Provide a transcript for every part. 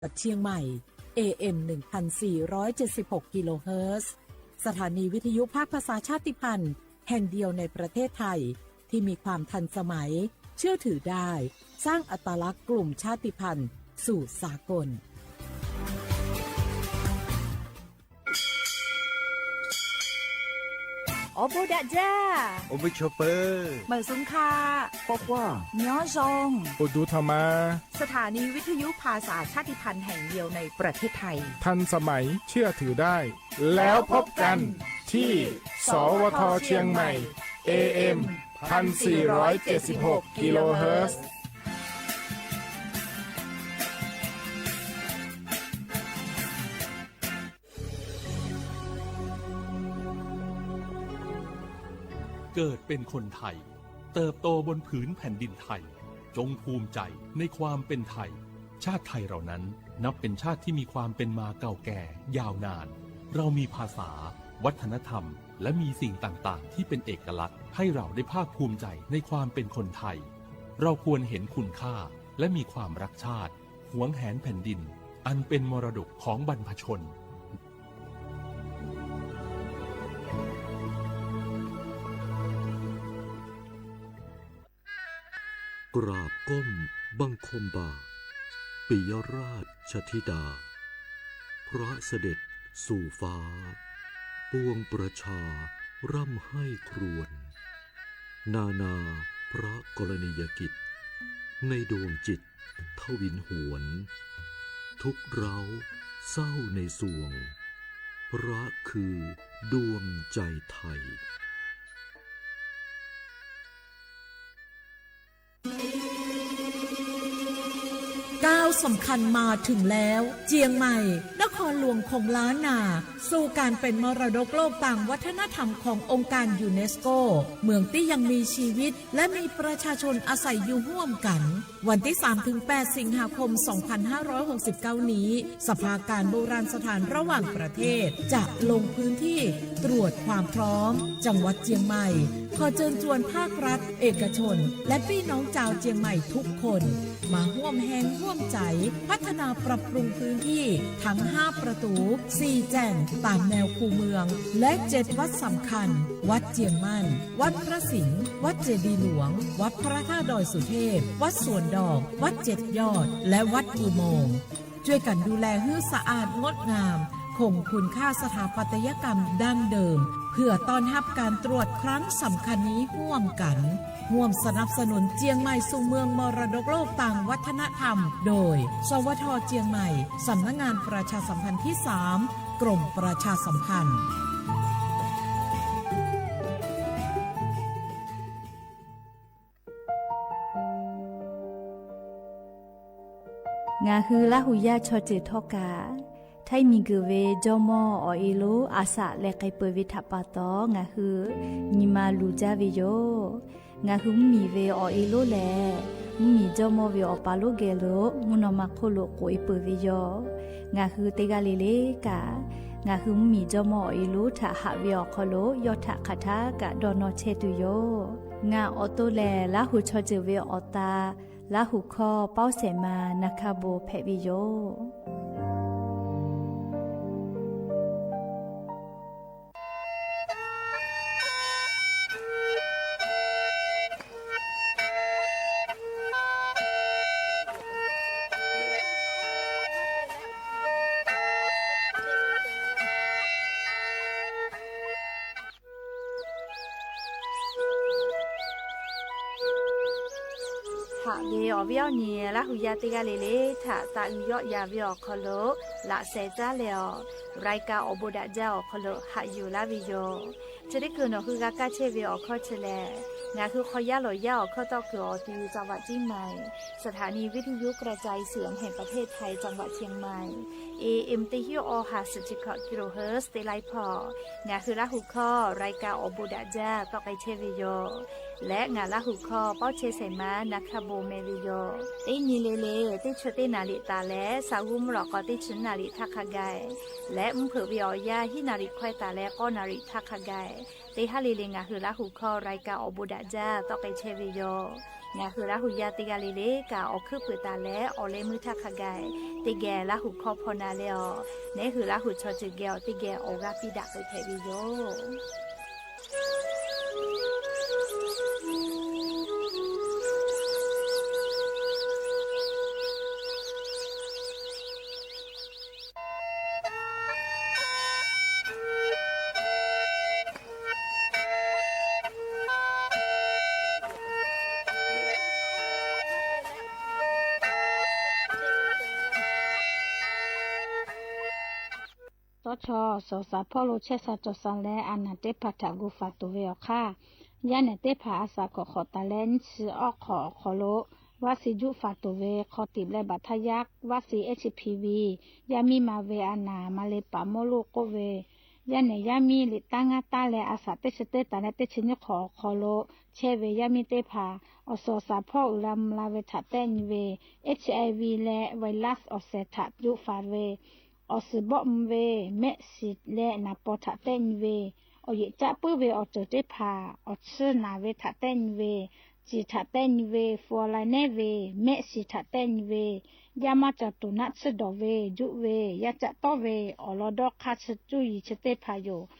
จังหวัดเชียงใหม่ เอ เอ็ม หนึ่งพันสี่ร้อยเจ็ดสิบหก กิโลเฮิรตซ์ สถานีวิทยุภาคภาษาชาติพันธุ์แห่งเดียวในประเทศไทยที่มีความทันสมัย เชื่อถือได้ สร้างอัตลักษณ์กลุ่มชาติพันธุ์สู่สากล Awˬ bon daꞈ jaˇ. Awˬ bon chaw peuˬ. Meunˍ suhˍ hkaꞈ. K'awꞈ k'oˆ. Nyoˉ zon. Awˬ duˬ htaꞈ ma. สถานีวิทยุภาษาชาติพันธุ์แห่งเดียวในประเทศไทย ทันสมัย เชื่อถือได้ แล้วพบกันที่ สวท เชียงใหม่ เอ เอ็ม พันสี่ร้อยเจ็ดสิบหก กิโลเฮิรตซ์ เกิดเป็นคนไทย เติบโตบนผืนแผ่นดินไทย จงภูมิใจในความเป็นไทย ชาติไทยเรานั้นนับเป็นชาติที่มีความเป็นมาเก่าแก่ยาวนาน เรามีภาษา วัฒนธรรม และมีสิ่งต่างๆ ที่เป็นเอกลักษณ์ ให้เราได้ภาคภูมิใจในความเป็นคนไทย เราควรเห็นคุณค่า และมีความรักชาติ หวงแหนแผ่นดิน อันเป็นมรดกของบรรพชน กราบก้มบังคมบาท ปิยราชธิดา พระเสด็จสู่ฟ้า ปวงประชาร่ำไห้ครวญ นานาพระกรณียกิจ ในดวงจิตทวินหวน ทุกข์ร้าวเศร้าในสวง พระคือดวงใจไทย ก้าวสำคัญมาถึงแล้ว เจียงใหม่ นครหลวงของล้านนา สู่การเป็นมรดกโลกตามวัฒนธรรมขององค์การยูเนสโก เมืองที่ยังมีชีวิต และมีประชาชนอาศัยอยู่ร่วมกัน วันที่สามถึงแปด สิงหาคม สองพันห้าร้อยหกสิบเก้า นี้ สภาการโบราณสถานระหว่างประเทศ จะลงพื้นที่ตรวจความพร้อม จังหวัดเจียงใหม่ ขอเชิญชวนภาครัฐ เอกชน และปี้น้องจาวเจียงใหม่ทุกคน มาฮ่วมแฮงฮ่วมใจ๋ พัฒนาปรับปรุงพื้นที่ทั้งห้าประตู สี่แจ่งตามแนวคูเมือง และเจ็ดวัดสำคัญ วัดเจียงมั่น วัดพระสิงห์ วัดเจดีย์หลวง วัดพระธาตุดอยสุเทพ วัดสวนดอก วัดเจ็ดยอด และวัดอุโมงค์ ช่วยกันดูแลหื้อสะอาดงดงาม คงคุณค่าสถาปัตยกรรมดั้งเดิม เพื่อต้อนรับการตรวจครั้งสำคัญนี้ฮ่วมกั๋น ฮ่วมสนับสนุนเจียงใหม่สู่เมืองมรดกโลกตางวัฒนธรรม โดย สวท เจียงใหม่ สำนักงานประชาสัมพันธ์ที่สาม กรมประชาสัมพันธ์ Ngaˬ hui Laˇ huˍ yaˇ chaw ceuˬ htawˇ kaꞈ, htaiˇ miˬ guiˬ ve jawˇ mawˇ awˬ e lonˉ aˬ shaꞈ leh k'ai peuˬ ve htaꞈ pa taw, ngaˬ hui nyi ma luˬ jaˇ ve yoˬ. Ngaˬ hui mvuhˇ miˬ ve awˬ e lonˉ lehˬ, mvuhˇ miˬ jawˇ mawˇ ve awˬ pa lonˉ geh lo mvuhˇ naw ma hk'oˆ lo k'oꞈ e peuˬ ve yoˬ. Ngaˬ hui teˇ g'aˇ le le kaꞈ, ngaˬ hui mvuhˇ miˬ jawˇ mawˇ awˬ e lonˉ htaꞈ haꞈ ve awˬ hk'aw lo yawˇ htaꞈ hk'aˬ htaˇ kaꞈ dawˇ nawˇ chehˇ tuˬ yoˬ. Ngaˬ awˬ to lehˬ, Laˇ huˍ chaw ceuˬ ve awˬ ta, Laˇ huˍ hkawˇ Pawˇ Sehˍ ma Naˍ hkaˇ bon hpehꞈ ve yoˬ. Haꞈ ve awˬ viˉ awˬ nyi Laˇ huˍ yaˇ teˇ g'aˇ le le htaꞈ taˍ uiˍ yawˆ yan ve awˬ hk'aw lo laꞈ sheh caˉ leh awˬ, รายการ Awˬ bon daꞈ jaˇ awˬ hk'aw lo haꞈ yuˬ laˇ ve yoˬ. Chi teˇ hkui nawˬ hui g'a kaˇ chehˇ ve awˬ hkawˇ chi lehˬ, ngaˬ hui hk'aw yaˇ lawˬ yaˇ awˬ hkawˇ tawˆ kuiˬ awˬ ti จังหวัดเชียงใหม่ สถานีวิทยุกระจายเสียงแห่งประเทศไทย จังหวัดเชียงใหม่ เอ เอ็ม teˇ hinˉ awˬ ha suhˍ chi hkawꞈ kilohertz teˇ laiˉ hpawˇ, ngaˬ hui Laˇ huˍ hkawˇ รายการ Awˬ bon daꞈ jaˇ tawˆ k'ai chehˇ ve yoˬ. Leh ngaˬ Laˇ huˍ hkawˇ Pawˇ chehˇ Sehˍ ma Naˍ hkaˇ bon meh ve yoˬ. Teˇ nyi le le teˇ chi teˇ naˍ riˍ taˍ leh, saˍ g'uˇ mvuhˇ lawꞈ k'aw teˇ chi naˍ riˍ htaˇ hk'a gaˬ, leh mvuhˇ hpeuꞈ ve awˬ yanˇ hiˉ naˍ riˍ hkawehˇ taˍ leh k'awˇ naˍ riˍ htaˇ hk'a gaˬ, Teˇ haˉ le le ngaˬ hui Laˇ huˍ hkawˇ รายการ awˬ bon daꞈ jaˇ tawˆ k'ai chehˇ ve yoˬ. Ngaˬ hui Laˇ huˍ yaˇ teˇ g'aˇ le le kaꞈ awˬ hkuiˉ puiˍ taˍ leh awˬ leh meuˇ htaˇ hk'a gaˬ teˇ geh Laˇ huˍ hkawˇ hpaw na leh awˬ, neˉ hui Laˇ huˍ chaw ceuˬ geh awˬ teˇ geh awˬ g'aˇ piˇ daꞈ k'ai hpehꞈ ve yoˬ. Tawˇ chaw suhˍ shaˍ hpawˇ lo chehˇ sha cawˬ sha leh a naˍ teˇ hpaˍ htaꞈ gu faˍ tuˬ ve awˬ hk'aˇ, yaˇ nehˬ teˇ hpaˍ a shaˍ hkawꞈ hk'awꞈ taˍ leh nyiˇ chi awˇ hk'awꞈ awˬ hk'aw lo vaˇ shi juˆ faˍ tuˬ ve hk'aw tiꞈ leh baˬ htaˇ yaˇ vaˇ shi H P V yaˇ miˇ ma ve a naˍ ma le paˍ mawˇ loˆ k'oˆ ve, yaˇ nehˬ yaˇ miˇ liꞈ taˇ ngaˇ taˇ leh a shaˍ teˇ chi teˇ taˍ leh teˇ chi nyiˇ hk'awꞈ awˬ hk'aw lo chehˇ ve yaˇ miˇ teˇ hpaˍ awˬ suhˍ shaˍ hpawˇ uiˍ la mvuh la ve htaꞈ tehˆ nyi ve, H I V leh virus awˬ shehˍ htaꞈ juˆ faˍ ve, awˬ suhˍ bawˆ mvuh ve, mehˆ shiˍ leh naˍ paw htaꞈ tehˆ nyi ve, awˬ yeꞈ caˆ puiˉ ve awˬ ceuˬ teˇ hpaˍ awˬ chiˇ naˍ ve htaꞈ tehˆ nyi ve, ciˬ htaꞈ tehˆ nyi ve, fu awˬ lai nehˉ ve, mehˆ shiˍ htaꞈ tehˆ nyi ve, yaˇ maˇ cawˬ tuˬ naˆ tsuhˇ dawˬ ve, juˆ ve, yaˇ caˆ tawˆ ve, awˬ lawn dawˇ hk'aˇ chi cuˇ yiˍ chi teˇ hpaˍ yoˬ.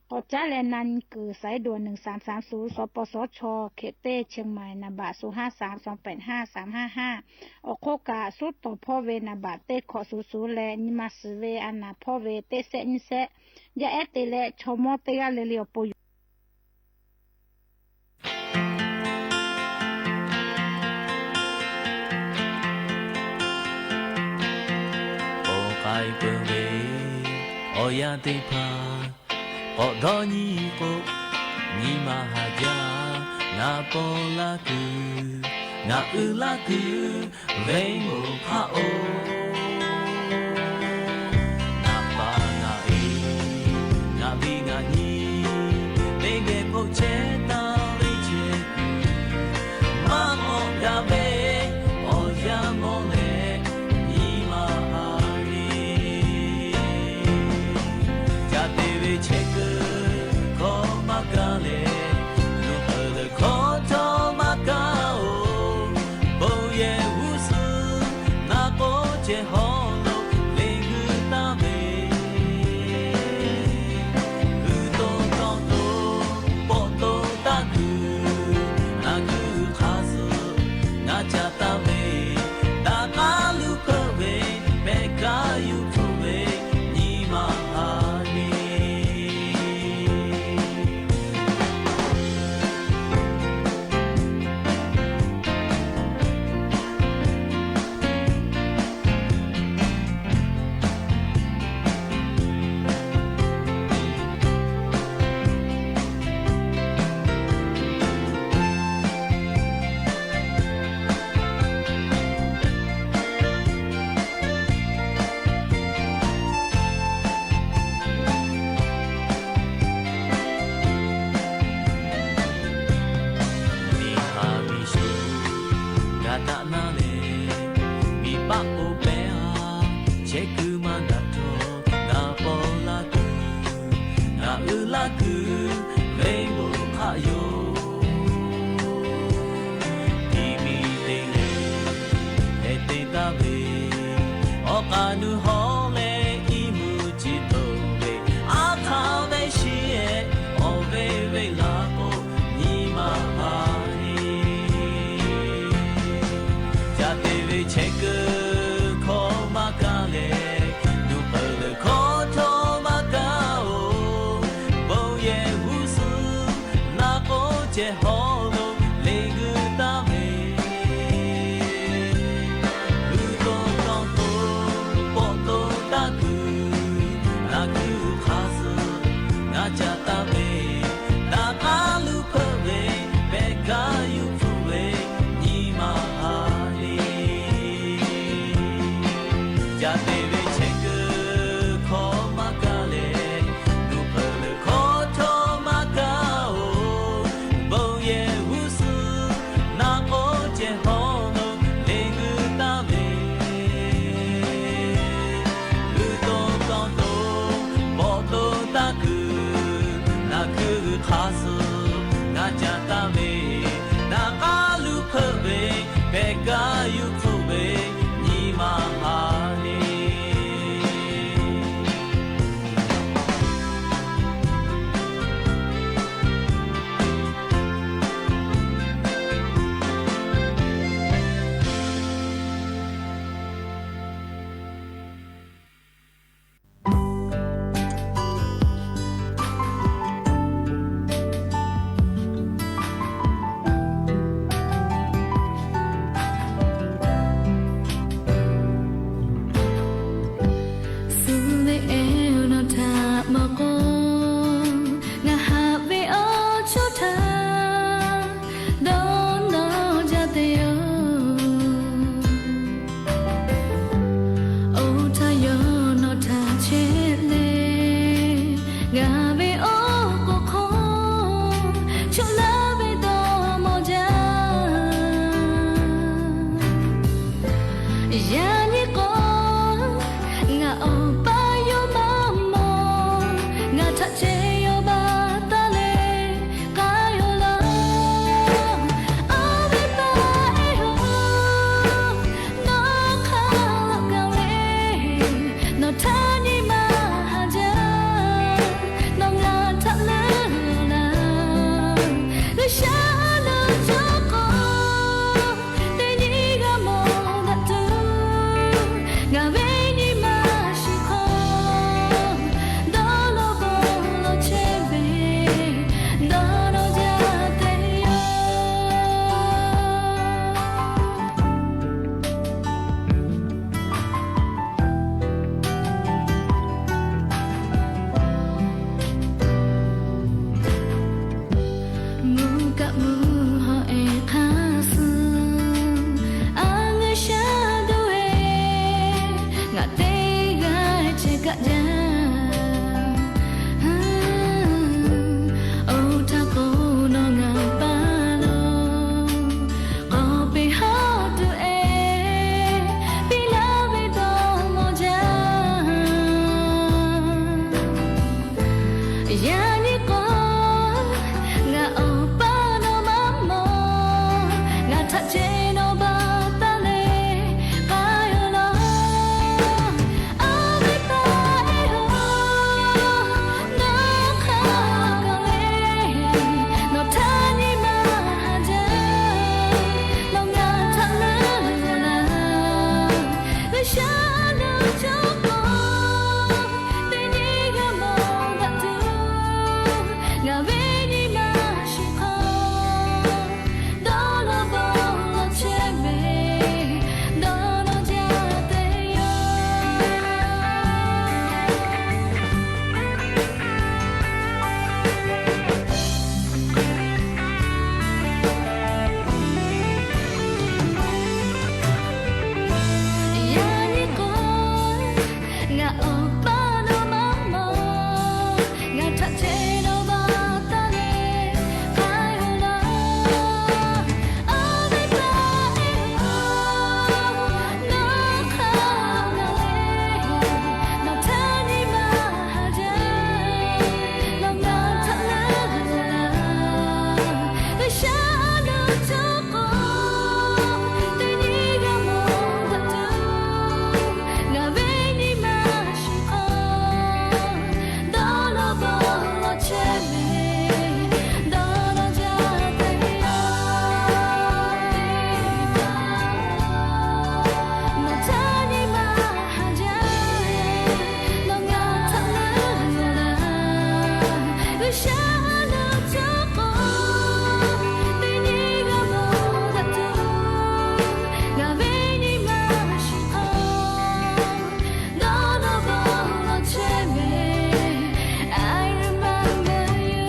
K'awꞈ caˉ leh na nyi kuiˬ สายด่วน หนึ่งสามสามศูนย์ สปสช เขตเต้ เชียงใหม่ naˍ baꞈ ศูนย์ห้าสาม สองแปดห้า สามห้าห้า awˬ hk'oˆ kaꞈ suhˉ tawˍ hpawˇ ve naˍ baꞈ teˇ hkawꞈ suhˍ suhˍ leh nyi ma shiˍ ve a naˍ hpawˇ ve teˇ sehˆ nyiˇ sehˆ yaˇ ehˉ te leh chaw mawˇ teˇ g'aˇ le le awˬ pon yoˬ. Awˬ k'ai peuˬ ve awˬ yanˇ teˇ hpaˍ k'awꞈ dawˇ nyi k'o, nyi ma haˍ jaˇ. Ngaˬ paw laˇ kuiˬ, ngaˬ uiˍ laˇ kuiˬ, venˇ moˍ hk'aˆ oˬ. Ngaˬ paˍ ngaˬ e, ngaˬ viˉ ngaˬ nyi, teˇ geh hpoˆ chehˇ taˍ ve chehˇ kuiˬ, maˇ k'awꞈ gaˬ ve awˬ yanˇ mawˬ leh nyi ma haˍ ve. Ca te ve chehˇ kuiˬ hkawˇ maˇ kaˇ leh, nuˇ peuˬ leuˬ hkawˇ htawˇ maˇ kaˇ oˬ. Bon yehˬ g'uˇ suhˍ naˆ k'oˆ ceh hawˉ lo le g'uiˬ taˍ ve, g'uiˬ to tawˇ to, pawˆ to taˇ kuiˬ, naˬ kuiˬ hk'a suhˍ ngaˬ ca taˍ ve, daꞈ k'aˉ luˬ hpeuꞈ ve, pehˬ kaˇ yuˬ hpfuhˆ ve, nyi ma haˍ ve. Miˬ haˍ miˬ shuˍ gaˬ daꞈ naˇ leh, miˬ paˆ k'oˆ pehˇ a, chehˇ kuiˬ maˇ daꞈ htawˇ, ngaˬ paw laˇ kuiˬ, ngaˬ uiˍ laˇ kuiˬ, venˇ moˍ hk'aˆ yoˬ. Tiꞈ miˬ te leh heh te taˍ ve, awˬ k'aˍ nuˇ hawˉ leh iˉ mvuhˇ ciˍ toˍ ve, aˉ hk'aˇ ve shiˍ ehˉ awˬ ve venˇ laˬ k'o, nyi ma haˍ ve. Ca te ve chehˇ kuiˬ hkawˇ maˇ kaˇ leh, nuˇ peuˬ leuˬ hkawˇ htawˇ maˇ kaˇ oˬ. Bon yehˬ g'uˇ suhˍ naˆ k'oˆ ceh hawˉ lo le g'uiˬ taˍ ve, g'uiˬ to tawˇ to, pawˆ to taˇ kuiˬ, naˬ kuiˬ hk'a suhˍ ngaˬ ca taˍ ve, daꞈ k'aˉ luˬ hpeuꞈ ve, pehˬ kaˇ yuˬ hpfuhˆ ve, nyi ma haˍ ve. Ca te ve chehˇ kuiˬ hkawˇ maˇ kaˇ leh, nuˇ peuˬ leuˬ hkawˇ htawˇ maˇ kaˇ oˬ. Bon yehˬ g'uˇ suhˍ naˆ k'oˆ ceh hawˉ lo le g'uiˬ taˍ ve, g'uiˬ to tawˇ to, pawˆ to taˇ kuiˬ, naˬ kuiˬ Awˬ pa yawˇ maˇ mawˬ, ngaˬ htaꞈ ceh yawˇ baˬ taˍ leh k'ai-o laˇ. Awˬ viˉ paˍ-e-oˬ, nawˬ hk'aˬ lo gaˬ le, nawˬ htaˇ nyi ma haˍ jaˇ, nawˬ ngaˬ htaꞈ leuˬ laˇ. G'uiˬsha lo cawˇ k'o, teˇ nyi g'a mawˬ daꞈ tuˬ, ngaˬ ve nyi ma shiˍ hk'aw, dawˇ law bawˬ law chehˇ ve, dawˇ nawˇ jaˇ te yoˬ. Mvuhˇ kaˆ mvuhˇ hawˉ-ehˍ hk'aˇ suh, a ngeuˇ shaˉ dawˇ-e, ngaˬ teˇ g'aˇ chehˇ kaˆ jaˇ. Oˇ htaˇ k'o, nawˬ ngaˬ pa lo k'awꞈ peꞈ hawˉ tuˬ-e, piˇ laˇ ve dawˇ mawˇ jaˇ. Yaꞈ nyi k'o, ngaˬ awˬ pa nawˬ maˇ mawˬ, ngaˬ htaꞈ ceh nawˬ baˬ taˍ leh k'ai-o laˇ. Awˬ viˉ paˍ-e-oˬ, nawˬ hk'aˬ lo gaˬ le, nawˬ htaˇ nyi ma haˍ jaˇ, nawˬ ngaˬ htaꞈ leuˬ laˇ. G'uiˬsha lo cawˇ k'o, teˇ nyi g'a mawˬ daꞈ tuˬ, ngaˬ ve nyi ma shiˍ hk'aw, dawˇ law bawˬ law chehˇ ve, dawˇ nawˇ jaˇ te yoˬ. Yaꞈ nyi k'o, ngaˬ awˬ pa nawˬ maˇ mawˬ, ngaˬ htaꞈ ceh nawˬ baˬ taˍ leh k'ai-o laˇ. Awˬ viˉ paˍ-e-oˬ, nawˬ hk'aˬ lo gaˬ le, nawˬ htaˇ nyi ma haˍ jaˇ, nawˬ ngaˬ htaꞈ leuˬ laˇ. G'uiˬsha lo cawˇ k'o, teˇ nyi g'a mawˬ daꞈ tuˬ, ngaˬ ve nyi ma shiˍ hk'aw, dawˇ law bawˬ law chehˇ ve, dawˇ nawˇ jaˇ te yoˬ. Nawˬ htaˇ nyi ma haˍ jaˇ, nawˬ ngaˬ htaꞈ leuˬ laˇ. G'uiˬsha lo cawˇ k'o, teˇ nyi g'a mawˬ daꞈ tuˬ, ngaˬ ve nyi ma shiˍ hk'aw, dawˇ nawˇ bawˬ law chehˇ ve, I remember you.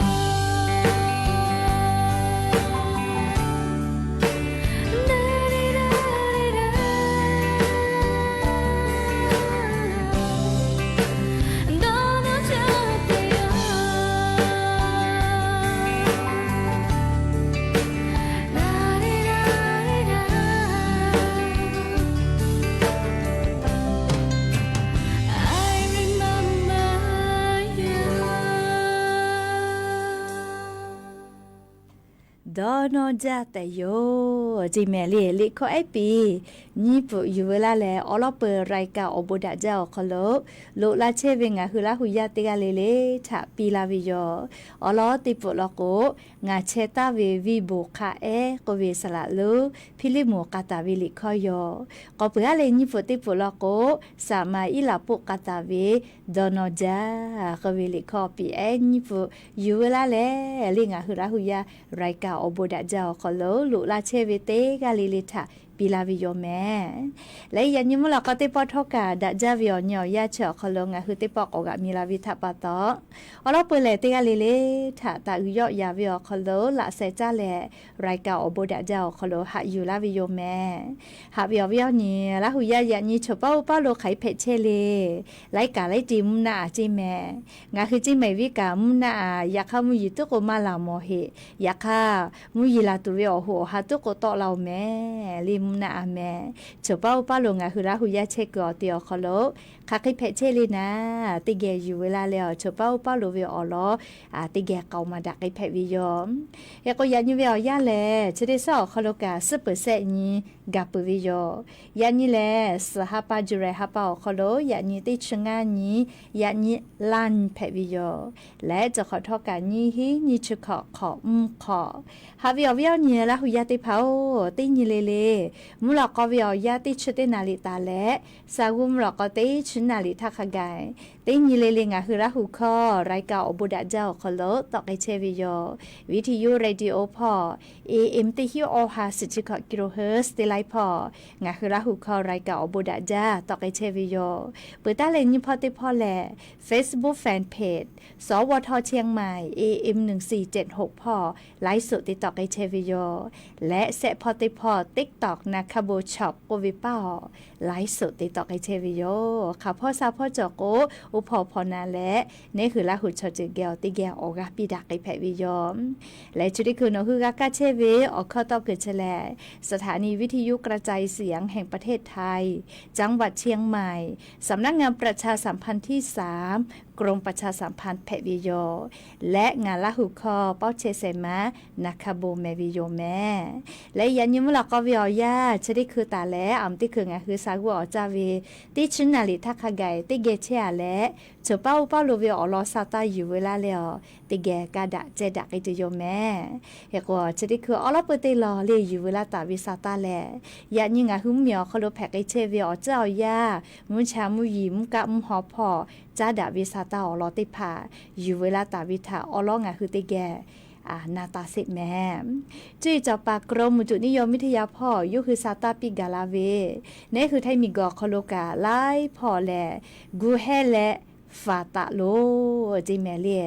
Dawˇ nawˇ jaˇ tehꞈ yoˬ. Ceˇ mehˍ le, liꞈ hkawˇ ehˉ piˍ nyiˇ pfuhꞈ yuˬ veu laˇ leh, awˬ lawn peuˬ รายการ awˬ bon daꞈ jaˇ awˬ hk'aw lo, loꞈ la chehˇ ve ngaˬ hui Laˇ hu yaˇ teˇ g'aˇ le le htaꞈ piˇ laˇ ve yoˬ. Awˬ lawn teˇ pfuhꞈ law k'o, ngaˬ chehˇ taˍ ve viˇ bon hk'a ehˉ k'oˆ ve saˍ laꞈ lonˉ Hpiˇliˇmonˍ k'a taˍ ve liꞈ hkawˇ yoˬ. K'awꞈ peuˬ haˉ leh nyiˇ pfuhꞈ teˇ pfuhꞈ law k'o, Saˍmaˍiˉlaꞈ poˆ k'a taˍ ve dawˇ nawˇ jaˇ k'oˆ ve liꞈ hkawˇ piˍ ehˉ nyiˇ pfuhꞈ yuˬ veu laˇ leh, le ngaˬ hui Laˇ hu yaˇ รายการ awˬ bon daꞈ jaˇ awˬ hk'aw lo loꞈ la chehˇ ve teˇ g'aˇ le le htaꞈ piˇ laˇ ve yoˬ mehˍ. Leh yaꞈ nyi mvuhˇ lawˬ k'aw teˇ pawˆ htawˇ kaꞈ daꞈ jaˇ ve awˬ nyi awˬ yanˇ chi awˬ hk'aw lo ngaˬ hui teˇ pawˆ k'awꞈ g'aꞈ mi la ve htaꞈ pa taw, awˬ lawn peuˬ lehˬ teˇ g'aˇ le le htaꞈ taˍ uiˍ yawˆ yan ve awˬ hk'aw lo laꞈ sheh caˇ leh รายการ awˬ bon daꞈ jaˇ awˬ hk'aw lo haꞈ yuˬ laˇ ve yoˬ mehˍ. Haꞈ ve awˬ viˉ awˬ nyi, Laˇ hu yaˇ yaꞈ nyi choˬ paˉ oˇ paˉ lo hk'aˬ hk'e hpehꞈ chehˇ le. Laiˉ kaꞈ laiˉ te mvuhˇ naˆ-a ceˇ mehˍ. Ngaˬ hui ceˇ mehˍ viˉ kaꞈ mvuhˇ naˆ-a, yaꞈ hk'aˇ mvuhˇ yeˬ tuˉ k'o maˇ laˬ mawˬ heꞈ. Yaꞈ hk'aˇ mvuhˇ yeˬ laˬ tuˬ ve awˬ hoꞈ awˬ ha tuˉ k'o tawˆ la-oˬ mehˍ le mvuhˇ naˆ-a mehˍ. Choˬ paˉ oˇ paˉ lo ngaˬ hui Laˇ hu yaˇ chehˇ kuiˬ awˬ te awˬ hk'aw lo Hk'aˬ hk'e hpehꞈ chehˇ le naˍ, teˇ geh yuˬ ve laˇ leh awˬ, chaw paˉ oˇ paˉ lo ve awˬ lawn teˇ geh k'aoˍ maˍ daꞈ k'ai hpehꞈ ve yoˬ. Hk'e k'o, yaꞈ nyi ve awˬ yanˇ lehˬ, chi teˇ suhˉ awˬ hk'aw lo kaꞈ suhˉ peuˬ sehˆ nyi gaˬ peuˬ ve yoˬ. Yaꞈ nyi lehˬ, suhˍ ha pa July ha pa awˬ hk'aw lo yaꞈ nyi teˇ chi ngaˇ nyi, yaꞈ nyi laˇ nyi hpehꞈ ve yoˬ. Leh cawˬ hk'awꞈ htawˇ kaꞈ nyiˇ hinˉ nyiˇ chi hkawꞈ hk'awꞈ mvuhˇ hk'awꞈ. Haꞈ ve awˬ viˉ awˬ nyi Laˇ hu yaˇ teˇ hpaˍ-oˬ, teˇ nyi le le mvuhˇ lawꞈ k'aw ve awˬ yanˇ teˇ chi teˇ naˍ riˍ taˍ leh, sa g'uˇ mvuhˇ lawꞈ k'aw teˇ chi naˍ riˍ htaˇ hk'a gaˬ, teˇ nyi le le ngaˬ hui Laˇ hu hkawˇ รายการ awˬ bon daꞈ jaˇ awˬ hk'aw lo tawˆ k'ai chehˇ ve yoˬ. Viˇ hti yuˇ radio hpawˇ, A M teˇ hinˉ awˬ ha suhˍ chi hkawꞈ กิโลเฮิรตซ์ teˇ laiˉ hpawˇ, ngaˬ hui Laˇ hu hkawˇ รายการ awˬ bon daꞈ jaˇ tawˆ k'ai chehˇ ve yoˬ. Peuˬ taˉ leh nyi hpawˇ teˇ hpawˇ lehˬ, Facebook fan page สวท เชียงใหม่ A M หนึ่งสี่เจ็ดหก hpawˇ ไลฟ์สด te tawˆ k'ai chehˇ ve yoˬ. Leh shehˆ hpawˇ teˇ hpawˇ TikTok นาคาโบว์ Shop k'oˆ ve paˇ awˬ ไลฟ์สด te tawˆ k'ai chehˇ ve yoˬ. Hk'aˬ hpawˇ sha hpawˇ cawˬ k'o, oˇ hpawˇ hpawˇ na leh neˇ hui Laˇ hu chaw ceuˬ geh awˬ teˇ geh awˬ g'aˇ piˇ daꞈ k'ai hpehꞈ ve yoˬ. Leh chi teˇ hkui nawˬ hui g'a kaˇ chehˇ ve awˬ hkawˇ tawˇ hkui chi lehˬ, สถานีวิทยุกระจายเสียงแห่งประเทศไทย จังหวัดเชียงใหม่ สำนักงานประชาสัมพันธ์ที่สาม กรมประชาสัมพันธ์ hpehꞈ ve yoˬ. Leh ngaˬ Laˇ hu hkawˇ pawˆ chehˇ shehˍ ma นาคาโบว์ meh ve yoˬ meh. Leh yaꞈ nyi mvuhˇ lawꞈ k'aw ve awˬ yanˇ chi teˇ hkui taˍ leh, a mvuhˇ teˇ hkui ngaˬ hui sha g'uˇ awˬ caˇ ve teˇ chi naˍ riˍ htaˇ hk'a gaˬ teˇ geh chehˇ-a leh, chaw paˉ oˇ paˉ lo ve awˬ lawn sha taˇ yuˬ ve laˇ leh awˬ, teˇ geh kaˇ daꞈ ceh daꞈ k'ai tuˬ yoˬ meh. Hk'e k'o, chi teˇ hkui awˉ lawˉ peu teˇ lawˬ le yuˬ ve laˇ taˍ ve sha taˇ lehˬ, yaꞈ nyi ngaˬ hui mvuhˇmiˬ awˬ hk'aw lo hpehꞈ k'ai chehˇ ve awˬ ceuˬ awˬ yanˇ, mvuhˇ cha mvuhˇ yeˬ mvuhˇ kaˆ mvuhˇ haw hpawˇ caˉ daꞈ ve sha taˇ awˬ lawn teˇ hpaˍ yuˬ ve laˇ taˍ ve htaꞈ awˉ lawˉ ngaˬ hui teˇ geh na taˍ sheˍ meh. Cuˇ yiˍ cawˬ paˍ กรมอุตุนิยมวิทยา hpawˇ yawˇ hui sha taˇ piˇ gaˬ la ve, neˇ hui Htaiˇ miˬguiˬ awˬ hk'aw lo kaꞈ laiˉ hpawˇ lehˬ, gu hehˇ leh faˍ taˍ loˬ ceˇ meh le.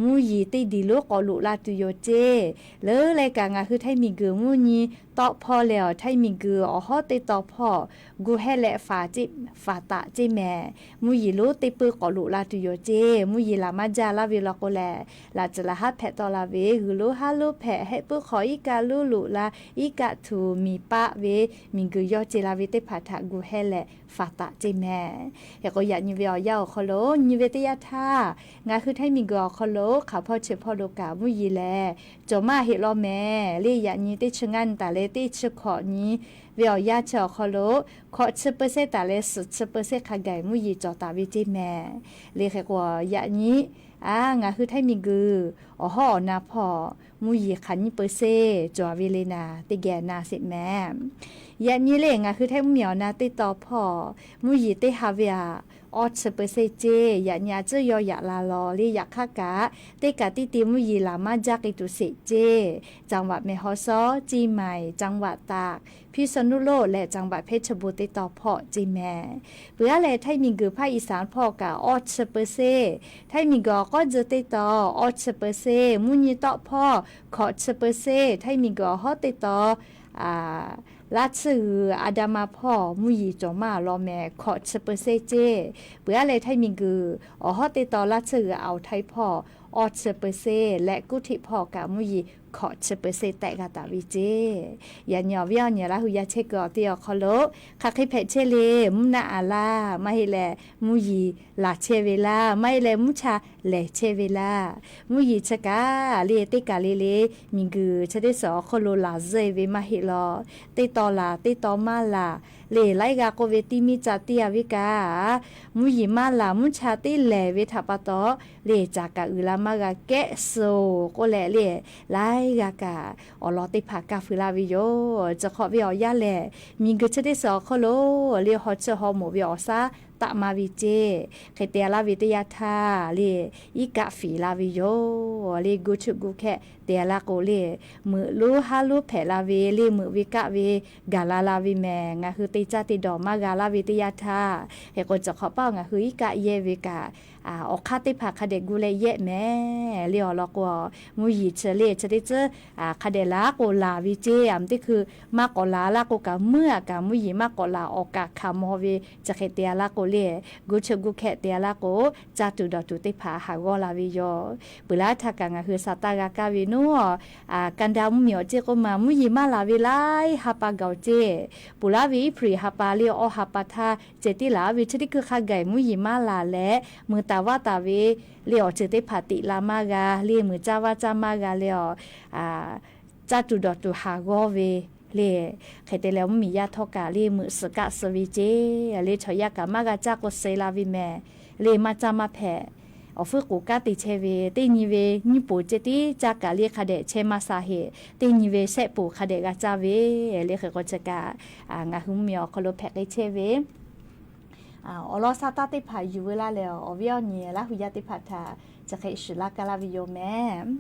Mvuhˇ yeˬ teˇ diˬ lonˉ k'awꞈ loꞈ la tuˬ yoˬ ceˇ. Leuˉ leh kaꞈ ngaˬ hui Htaiˇ miˬguiˬ mvuhˇ nyi tawˆ hpawˇ leh awˬ Htaiˇ miˬguiˬ awˬ hawˉ teˇ taw hpawˇ gu hehˇ leh faˍ taˍ ceˇ meh. Mvuhˇ yeˬ lonˉ teˇ peuˇ k'awꞈ loꞈ la tuˬ yoˬ ceˇ. Mvuhˇ yeˬ laˬ maˇ jaˇ laˇ ve law k'o lehˬ, laꞈ tcuhˍ laˬ haˉ hpehꞈ taw la ve g'uiˬ lonˉ haˉ lonˉ hpehꞈ, hehˆ puiˉ hk'aw iˉ kaˆ lonˉ loꞈ la, iˉ kaˆ htuꞈ miˬ paˆ ve miˬguiˬ yawˇ ce la ve teˇ hpaˍ htaꞈ gu hehˇ leh faˍ taˍ ceˇ meh. Hk'e k'o, yaꞈ nyi ve awˬ yanˇ awˬ hk'aw lo nyi ve teˇ yanˇ htaˇ, ngaˬ hui Htaiˇ miˬguiˬ awˬ hk'aw lo hk'aˬ hpawˇ chi hpawˇ lo kaꞈ mvuhˇ yeˬ lehˬ, cawˬ maˇ heˆ law meh le. Yaꞈ nyi teˇ chi ngaˇ nyi taˍ leh teˇ chi hkawꞈ nyi ve awˬ yanˇ chi awˬ hk'aw lo, hkawꞈ chi เปอร์เซ็นต์ taˍ leh suhˍ chi เปอร์เซ็นต์ hk'a gaˬ mvuhˇ yeˬ cawˬ taˍ ve ceˇ meh. Le hk'e k'o, yaꞈ nyi ngaˬ hui Htaiˇ miˬguiˬ awˬ hawˉ awˬ na hpawˇ mvuhˇ yeˬ hk'aˬ nyiˇ เปอร์เซ็นต์ cawˬ ve le naˍ, teˇ geh na sheˍ meh. Yaꞈ nyi le ngaˬ hui Htaiˇ mvuhˇmiˬ awˬ na teˇ taw hpawˇ mvuhˇ yeˬ teˇ ha ve aꞈ awˇ chi เปอร์เซ็นต์ ceˇ. Yaꞈ nyi a tcuhˉ yaw yaꞈ la law le. Yaꞈ hk'aˇ kaꞈ, teˇ kaꞈ teˇ te mvuhˇ yeˬ laˬ maˇ jaˇ k'ai tuˬ sheˍ ceˇ. จังหวัดแม่ฮ่องสอน เชียงใหม่ จังหวัดตาก พิษณุโลก leh จังหวัดเพชรบูรณ์ teˇ taw hpawˇ ceˇ meh. Peuˬ aˉ leh Htaiˇ miˬguiˬ ภาคอีสาน hpawˇ kaꞈ awˇ chi เปอร์เซ็นต์, Htaiˇ miˬguiˬ awˬ k'awˉ tcuh teˇ taw awˇ chi เปอร์เซ็นต์, mvuhˇ nyi tawˆ hpawˇ hkawꞈ chi เปอร์เซ็นต์, Htaiˇ miˬguiˬ awˬ hawˉ teˇ taw laˇ tsuhˇ g'uiˬ อันดามัน hpawˇ mvuhˇ yeˬ cawˬ maˇ law meh, hkawꞈ chi เปอร์เซ็นต์ ceˇ. Peuˬ aˉ leh Htaiˇ miˬguiˬ awˬ hawˉ teˇ taw laˇ tsuhˇ g'uiˬ Aoˬ htaiˇ hpawˇ awˇ chi เปอร์เซ็นต์ leh กรุงเทพ hpawˇ kaꞈ mvuhˇ yeˬ hkawꞈ chi เปอร์เซ็นต์ tehꞈ g'a taˍ ve ceˇ. Yaꞈ nyi awˬ viˉ awˬ nyi Laˇ hu yaˇ chehˇ kuiˬ awˬ te awˬ hk'aw lo, hk'aˬ hk'e hpehꞈ chehˇ le, mvuhˇ naˆ aˍ laˇ, maˇ heˆ leh mvuhˇ yeˬ laˬ chehˇ ve laˇ, maˇ heˆ leh mvuhˇ cha lehˬ chehˇ ve laˇ. Mvuhˇ yeˬ chi kaꞈ le teˇ kaˬ le le, miˬguiˬ chi teˇ suhˍ awˬ hk'oˆ lo laˬ zuhˆ e ve maˇ heˆ law. Teˇ taw laˬ, teˇ taw maˇ laˬ, le laiˉ g'a k'oˆ ve tiˇ miˇ ca tiˇ a ve kaꞈ, mvuhˇ yeˬ maˇ laˬ mvuhˇ cha teˇ lehˬ ve htaꞈ pa taw, le caˍ kaꞈ uiˍ la maˇ g'a kehˉ suh-oˬ k'oˆ leh le, laiˉ g'a kaꞈ awˬ lawn teˇ hpaˍ kaˇ fui laˇ ve yoˬ. Chi hk'awꞈ ve awˬ yanˇ lehˬ, miˬguiˬ chi teˇ suhˍ awˬ hk'oˆ lo le haw chiˇ haw moˍ ve awˬ shaˉ taˆ maˇ ve ceˇ. Hk'e te laˇ ve teˇ yanˇ htaˇ le, iˉ kaˆ fiˍ laˇ ve yoˬ. Le gu chuˆ gu hkehˇ te laˇ k'o le, meuꞈ lonˉ haˉ lonˉ hpehꞈ la ve le, meuꞈ ve kaˆ ve gaˬ la la ve mehˬ. Ngaˬ hui te caˇ te dawˬ maˇ g'a laˇ ve teˇ yanˇ htaˇ, hk'e k'o cawˬ hk'awꞈ paˇ ngaˬ hui iˉ kaˆ yehˇ ve kaꞈ awˬ hk'aˇ teˇ hpaˍ hk'a dehꞈ gu leh yehˆ mehˍ le awˬ lawn k'o, mvuhˇ yeˬ chi le chi teˇ tcuhˉ hk'a dehꞈ laˬ k'o laˬ ve ceˇ. Aˬ miˍ teˇ hkui maˇ k'awꞈ laˬ laˇ k'o kaꞈ, meuˇ aꞈ kaꞈ mvuhˇ yeˬ maˇ k'awꞈ laˬ awˬ kaˍ hkanˍ maw ve chi hk'e te a laˇ k'o le, gu chi gu hkeh te a laˇ k'o, caˇ tuˬ dawˬ tuˬ teˇ hpaˍ haˍ g'awˇ la ve yoˬ. Peuˬ laˇ htaˇ kaꞈ ngaˬ hui sa taˇ g'a kaˇ ve nuˉ, Canada mvuhˇ miˬ awˬ ceˇ k'oˆ ma mvuhˇ yeˬ maˇ laˬ ve laiˉ ha pa gaˬ awˬ ceˇ. Peuˬ laˇ ve April ha pa le awˇ ha pa htaˇ ceh tiˉ laˬ ve chi teˇ hkui hk'a gaˬ mvuhˇ yeˬ maˇ laˬ leh, meuꞈ taˍ vaˇ taˍ ve le awˬ ceuˬ teˇ hpaˍ teꞈ la maˇ g'a le, meuꞈ caˇ vaˇ caˇ maˇ g'a le a caˇ tuˬ dawˬ tuˬ haˍ g'awˇ ve le. Hk'e te leh mvuhˇ miˬ yaˇ htawˇ kaꞈ le meuꞈ suhˍ kaˆ suh ve ceˇ le chaw yaˇ kaꞈ maˇ g'a caˇ k'o suh la ve mehˍ le maˇ caˇ maˇ hpehꞈ. Awˬ fuiˉ k'oˍ kanˉ te chehˇ ve teˇ nyi ve nyiˇ poˍ ceh tiˉ caˇ kaꞈ le hk'a dehꞈ chehˇ maˇ sha heꞈ, teˇ nyi ve shehˆ poˍ hk'a dehꞈ g'a caˇ ve le. Hk'e k'o chi kaꞈ ngaˬ hui mvuhˇ miˬ awˬ hk'aw lo hpehꞈ k'ai chehˇ ve awˬ lawn sa taˇ teˇ hpaˍ yuˬ veu laˇ leh, awˬ viˉ awˬ nyi Laˇ hu yaˇ teˇ hpaˍ htaꞈ chi hk'e shuˍ laˇ kaˇ laˇ ve yoˬ mehˍ.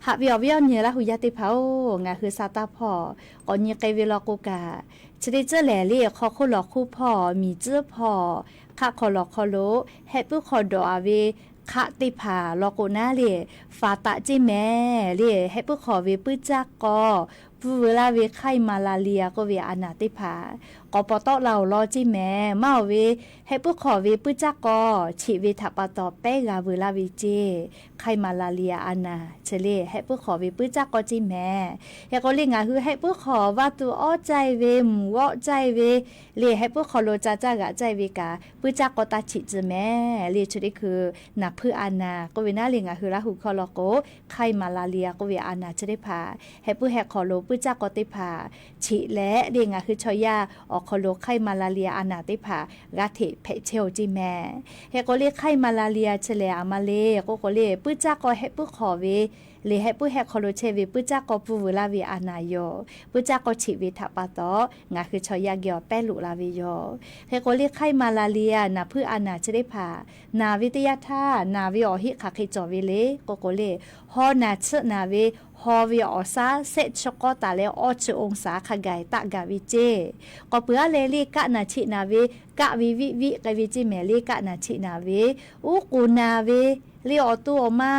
Haꞈ ve awˬ viˉ awˬ nyi Laˇ hu yaˇ teˇ hpaˍ-oˬ, ngaˬ hui sa taˇ hpawˇ k'awꞈ nyi k'ai ve law k'o kaꞈ, chi teˇ tcuhˉ lehˬ le hk'aw hk'oˆ lawˬ hk'oˆ hpawˇ miˬ tcuhˉ hpawˇ hk'aˆ hk'aw lawˬ hk'aw lo hehˆ puiˉ hk'aw dawꞈ a ve hk'aˆ teˇ hpaˍ law k'o naˉ le, faˍ taˍ ceˇ mehˍ le. Hehˆ puiˉ hk'aw ve puiˉ caˇ k'aw pfuhˇ veu laˇ ve hk'aiˇ maˍ la liꞈ a k'oˆ ve a naˍ teˇ hpaˍ k'awꞈ pawˍ tawˆ la awˬ lawn ceˇ mehˍ. Maˇ oˬ ve, hehˆ puiˉ hk'aw ve puiˉ caˇ k'aw cheꞈ ve htaꞈ pa taw pehˉ g'a veu laˇ ve ceˇ. Hk'aiˇ maˍ la liꞈ a naˍ chi le hehˆ puiˉ hk'aw ve puiˉ caˇ k'aw ceˇ mehˍ. Hk'e k'o le ngaˬ hui hehˆ puiˉ hk'aw vaˇ tuˬ awˉ caˇ ve, mvuhˬ g'awˆ caˇ ve le hehˆ puiˉ hk'aw lo ca caˇ g'aꞈ caˇ ve kaꞈ puiˉ caˇ k'aw taˇ cheꞈ tcuh mehˍ le. Chi teˇ hkui naˍ hpuiˇ a naˍ k'oˆ ve naˉ le ngaˬ hui Laˇ hu hkawˇ law k'o, hk'aiˇ maˍ la liꞈ a k'oˆ ve a naˍ chi teˇ hpaˍ hehˆ puiˉ hehˆ hk'aw lo puiˉ caˇ k'aw teˇ hpaˍ cheꞈ leh le ngaˬ hui chaw yaˇ awˬ hk'aw lo hk'aiˇ maˍ la liꞈ a a naˍ teˇ hpaˍ g'a hteꞈ hpehꞈ chehˇ oˬ ceˇ mehˍ. Hk'e k'o le hk'aiˇ maˍ la liꞈ a chi lehˬ a ma le k'oˆ k'o le puiˉ caˇ k'aw hehˆ puiˉ hk'aw ve le hehˆ puiˉ hehˆ hk'aw lo chehˇ ve puiˉ caˇ k'aw pfuhˇ veu laˇ ve a naˍ yoˬ. Puiˉ caˇ k'aw cheꞈ ve htaꞈ pa taw ngaˬ hui chaw yaˇ geh awˬ pehˉ loꞈ la ve yoˬ. Hk'e k'o le hk'aiˇ maˍ la liꞈ a naˍ hpuiˇ a naˍ chi teˇ hpaˍ naˍ ve teˇ yanˇ htaˇ naˍ ve awˬ heˆ hk'aˬ hk'e cawˬ ve le k'oˆ k'o le, haw naˍ tsuhˆ naˍ ve haw ve awˬ shaˉ shehˆ chi k'awˇ taˍ leh awˇ chi oˇ shaˍ hk'a gaˬ taˆ gaˬ ve ceˇ. K'awꞈ peuˬ aˉ leh le kaˆ naˍ cheꞈ naˍ ve kaˆ ve viˆ viˆ k'ai ve ceˇ mehˍ le kaˆ naˍ cheꞈ naˍ ve uˉ k'oˍ naˍ ve le awˬ to awˬ ma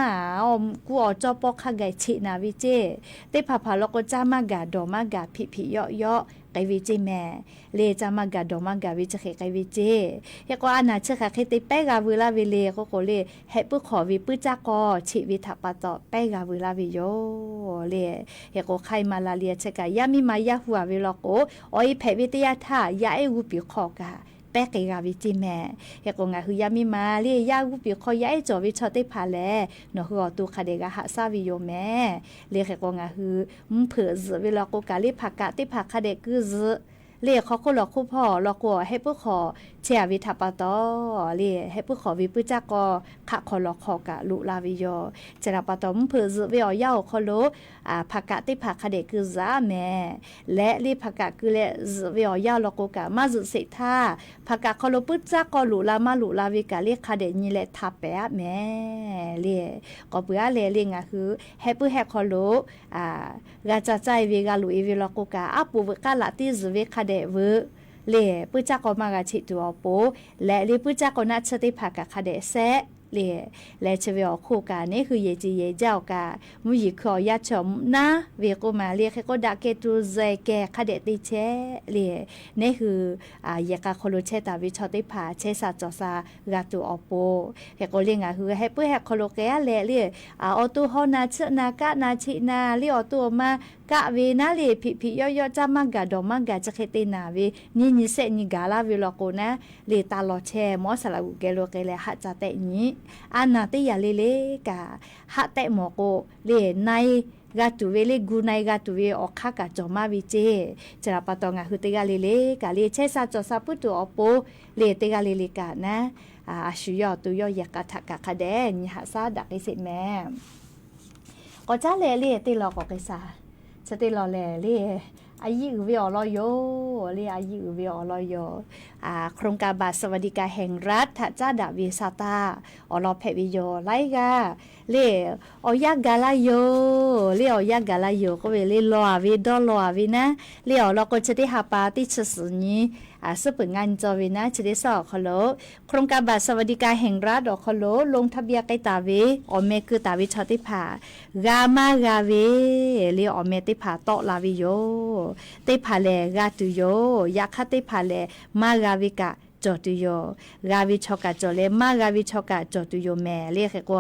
awˬ kuˬ awˬ cawˇ pawˇ hk'a gaˬ cheꞈ naˍ ve ceˇ. Teˇ hpaˍ hpaˍ law k'o caˇ maˇ gaˬ dawˬ maˇ gaˬ hpiꞈ hpiꞈ yawˆ yawˆ k'ai ve ceˇ mehˍ. Le caˇ maˇ gaˬ dawˬ maˇ gaˬ ve chi hk'e k'ai ve ceˇ. Hk'e k'o a naˍ chi hk'aˬ hk'e te pehˉ g'a veu laˇ ve le k'oˆ k'o le hehˆ puiˉ hk'aw ve puiˉ caˇ k'aw cheꞈ ve htaꞈ pa taw pehˉ g'a veu laˇ ve yoˬ le. Hk'e k'o hk'aiˇ maˍ la liꞈ a chi kaꞈ yaˇ miˇ ma yaˇ hu a ve law k'o, awˬ e hpehꞈ ve teˇ yanˇ htaˇ yaˇ ehˉ g'uˇ piˍ hk'aw kaꞈ pehˉ k'ai g'a ve ceˇ mehˍ. Hk'e k'o ngaˬ hui yaˇ miˇ ma le yaˇ g'uˇ piˍ hk'aw yaˇ ehˉ cawˬ ve chaw teˇ hpaˍ lehˬ nawˬ hui awˬ to hk'a dehꞈ g'a haꞈ shaˉ ve yoˬ mehˍ. Le hk'e k'o ngaˬ hui mvuhˇ hpeuꞈ zuhꞈ ve law k'o kaꞈ le hpaˍ kaꞈ teˇ hpaˍ hk'a dehꞈ keu zuhꞈ le hk'aw hk'oˆ lawˬ hk'oˆ hpawˇ law k'o hehˆ puiˉ hk'aw chehˇ a ve htaꞈ pa taw le hehˆ puiˉ hk'aw ve puiˉ caˇ k'aw hk'aˆ hk'aw lawˬ hk'aw kaꞈ loꞈ la ve yoˬ. Chi htaꞈ pa taw mvuhˇ hpeuꞈ zuhꞈ ve awˬ yanˇ awˬ hk'aw lo hpaˍ kaꞈ teˇ hpaˍ hk'a dehꞈ keu zuhꞈ aˉ mehˍ. Leh le hpaˍ kaꞈ keu leh zuhꞈ ve awˬ yanˇ law k'o kaꞈ maˇ zuhꞈ sheˍ htaˇ, hpaˍ kaꞈ hk'aw lo puiˉ caˇ k'aw loꞈ la maˇ loꞈ la ve kaꞈ le hk'a dehꞈ nyi leh htaꞈ pehˍ aˉ mehˍ le. K'awꞈ peuˬ aˉ leh le ngaˬ hui hehˆ puiˉ hehˆ hk'aw lo g'a ca caˇ e ve g'a loꞈ e ve law k'o kaꞈ aˉ poꞈ veuꞈ k'aˉ laꞈ tiˉ zuhˬ ve hk'a dehꞈ veuꞈ le puiˉ caˇ k'aw maˇ g'a cheꞈ tuˬ awˬ pon leh le puiˉ caˇ k'aw naˆ tsuhˇ teˇ hpaˍ kaꞈ hk'a dehꞈ shehˆ le leh chi ve awˬ hk'oˆ kaꞈ neˉ hui yehˬ ce yehˬ jaˇ awˬ kaꞈ mvuhˇ yeˬ hkui awˬ yanˇ chi awˬ mvuhˇ naˉ ve k'oˆ ma le hk'e k'o daꞈ kehˬ tuˬ zuhꞈ kehˬ hk'a dehꞈ te chehˇ le. Neˉ hui yehˬ k'a hk'aw lo chehˇ taˍ ve chaw teˇ hpaˍ chehˇ sha cawˬ sha g'a tuˬ awˬ pon hk'e k'o le ngaˬ hui hehˆ puiˉ hehˆ hk'aw lo k'ai aˉ leh le awˬ to haw na tsuhˆ na kaˆ na cheꞈ na le awˬ to awˬ ma kaˆ ve naˉ le hpiꞈ hpiꞈ yawˆ yawˆ caˇ maˇ gaˬ dawˬ maˇ gaˬ chi hk'e te naˍ ve nyiˇ nyi shehˆ nyi gaˬ laˇ ve law k'o naˉ le taˇ lawˬ chehˇ mawˇ saˍ laꞈ g'uˬ geh lo k'ai leh haˆ ca tehˆ nyi. A naˍ teˇ yanˇ le le kaꞈ haˆ tehˆ mawˬ k'o le na e g'a tuˬ ve le gu na e g'a tuˬ ve awˬ hk'aˇ kaꞈ cawˬ maˇ ve ceˇ. Chi htaꞈ pa taw ngaˬ hui teˇ g'aˇ le le kaꞈ le chehˇ sha cawˬ sha puiˉ tuˬ awˬ pon le teˇ g'aˇ le le kaꞈ naˉ a shu yawˇ awˬ to yawˇ yehˬ k'a htaꞈ kaꞈ hk'a dehꞈ nyi haꞈ shaˉ daꞈ k'ai sheˍ mehˍ. K'awꞈ caˉ leh le teˇ law k'awꞈ k'ai sha. Chi teˇ law lehˬ le a yiˇ uiˍ ve awˬ lawn yoˬ le a yiˇ uiˍ ve awˬ lawn yoˬ. โครงการบัตรสวัสดิการแห่งรัฐ htaꞈ caˉ daꞈ ve sa taˇ awˬ lawn hpehꞈ ve yoˬ. Laiˉ g'aˇ le awˬ yanˇ gaˬ laˇ yoˬ le awˬ yanˇ gaˬ laˇ yoˬ k'oˆ ve le law a ve dawˇ law a ve naˉ le awˬ lawn k'o chi teˇ ha pa teˇ chi suhˍ nyi suhˉ peuˬ ngaˇ nyi cawˬ ve naˉ, chi teˇ suhˉ awˬ hk'aw lo โครงการบัตรสวัสดิการแห่งรัฐ awˬ hk'aw lo ลงทะเบียน k'ai taˍ ve awˬ meh keu taˍ ve chaw teˇ hpaˍ g'a maˇ g'a ve le awˬ meh teˇ hpaˍ tawˆ la ve yoˬ. Teˇ hpaˍ lehˬ g'a tuˬ yoˬ. Yaꞈ hk'aˇ teˇ hpaˍ lehˬ maˇ g'a ve kaꞈ cawˬ tuˬ yoˬ. G'a ve chaw kaꞈ cawˬ leh maˇ g'a ve chaw kaꞈ cawˬ tuˬ yoˬ mehˍ le. Hk'e k'o,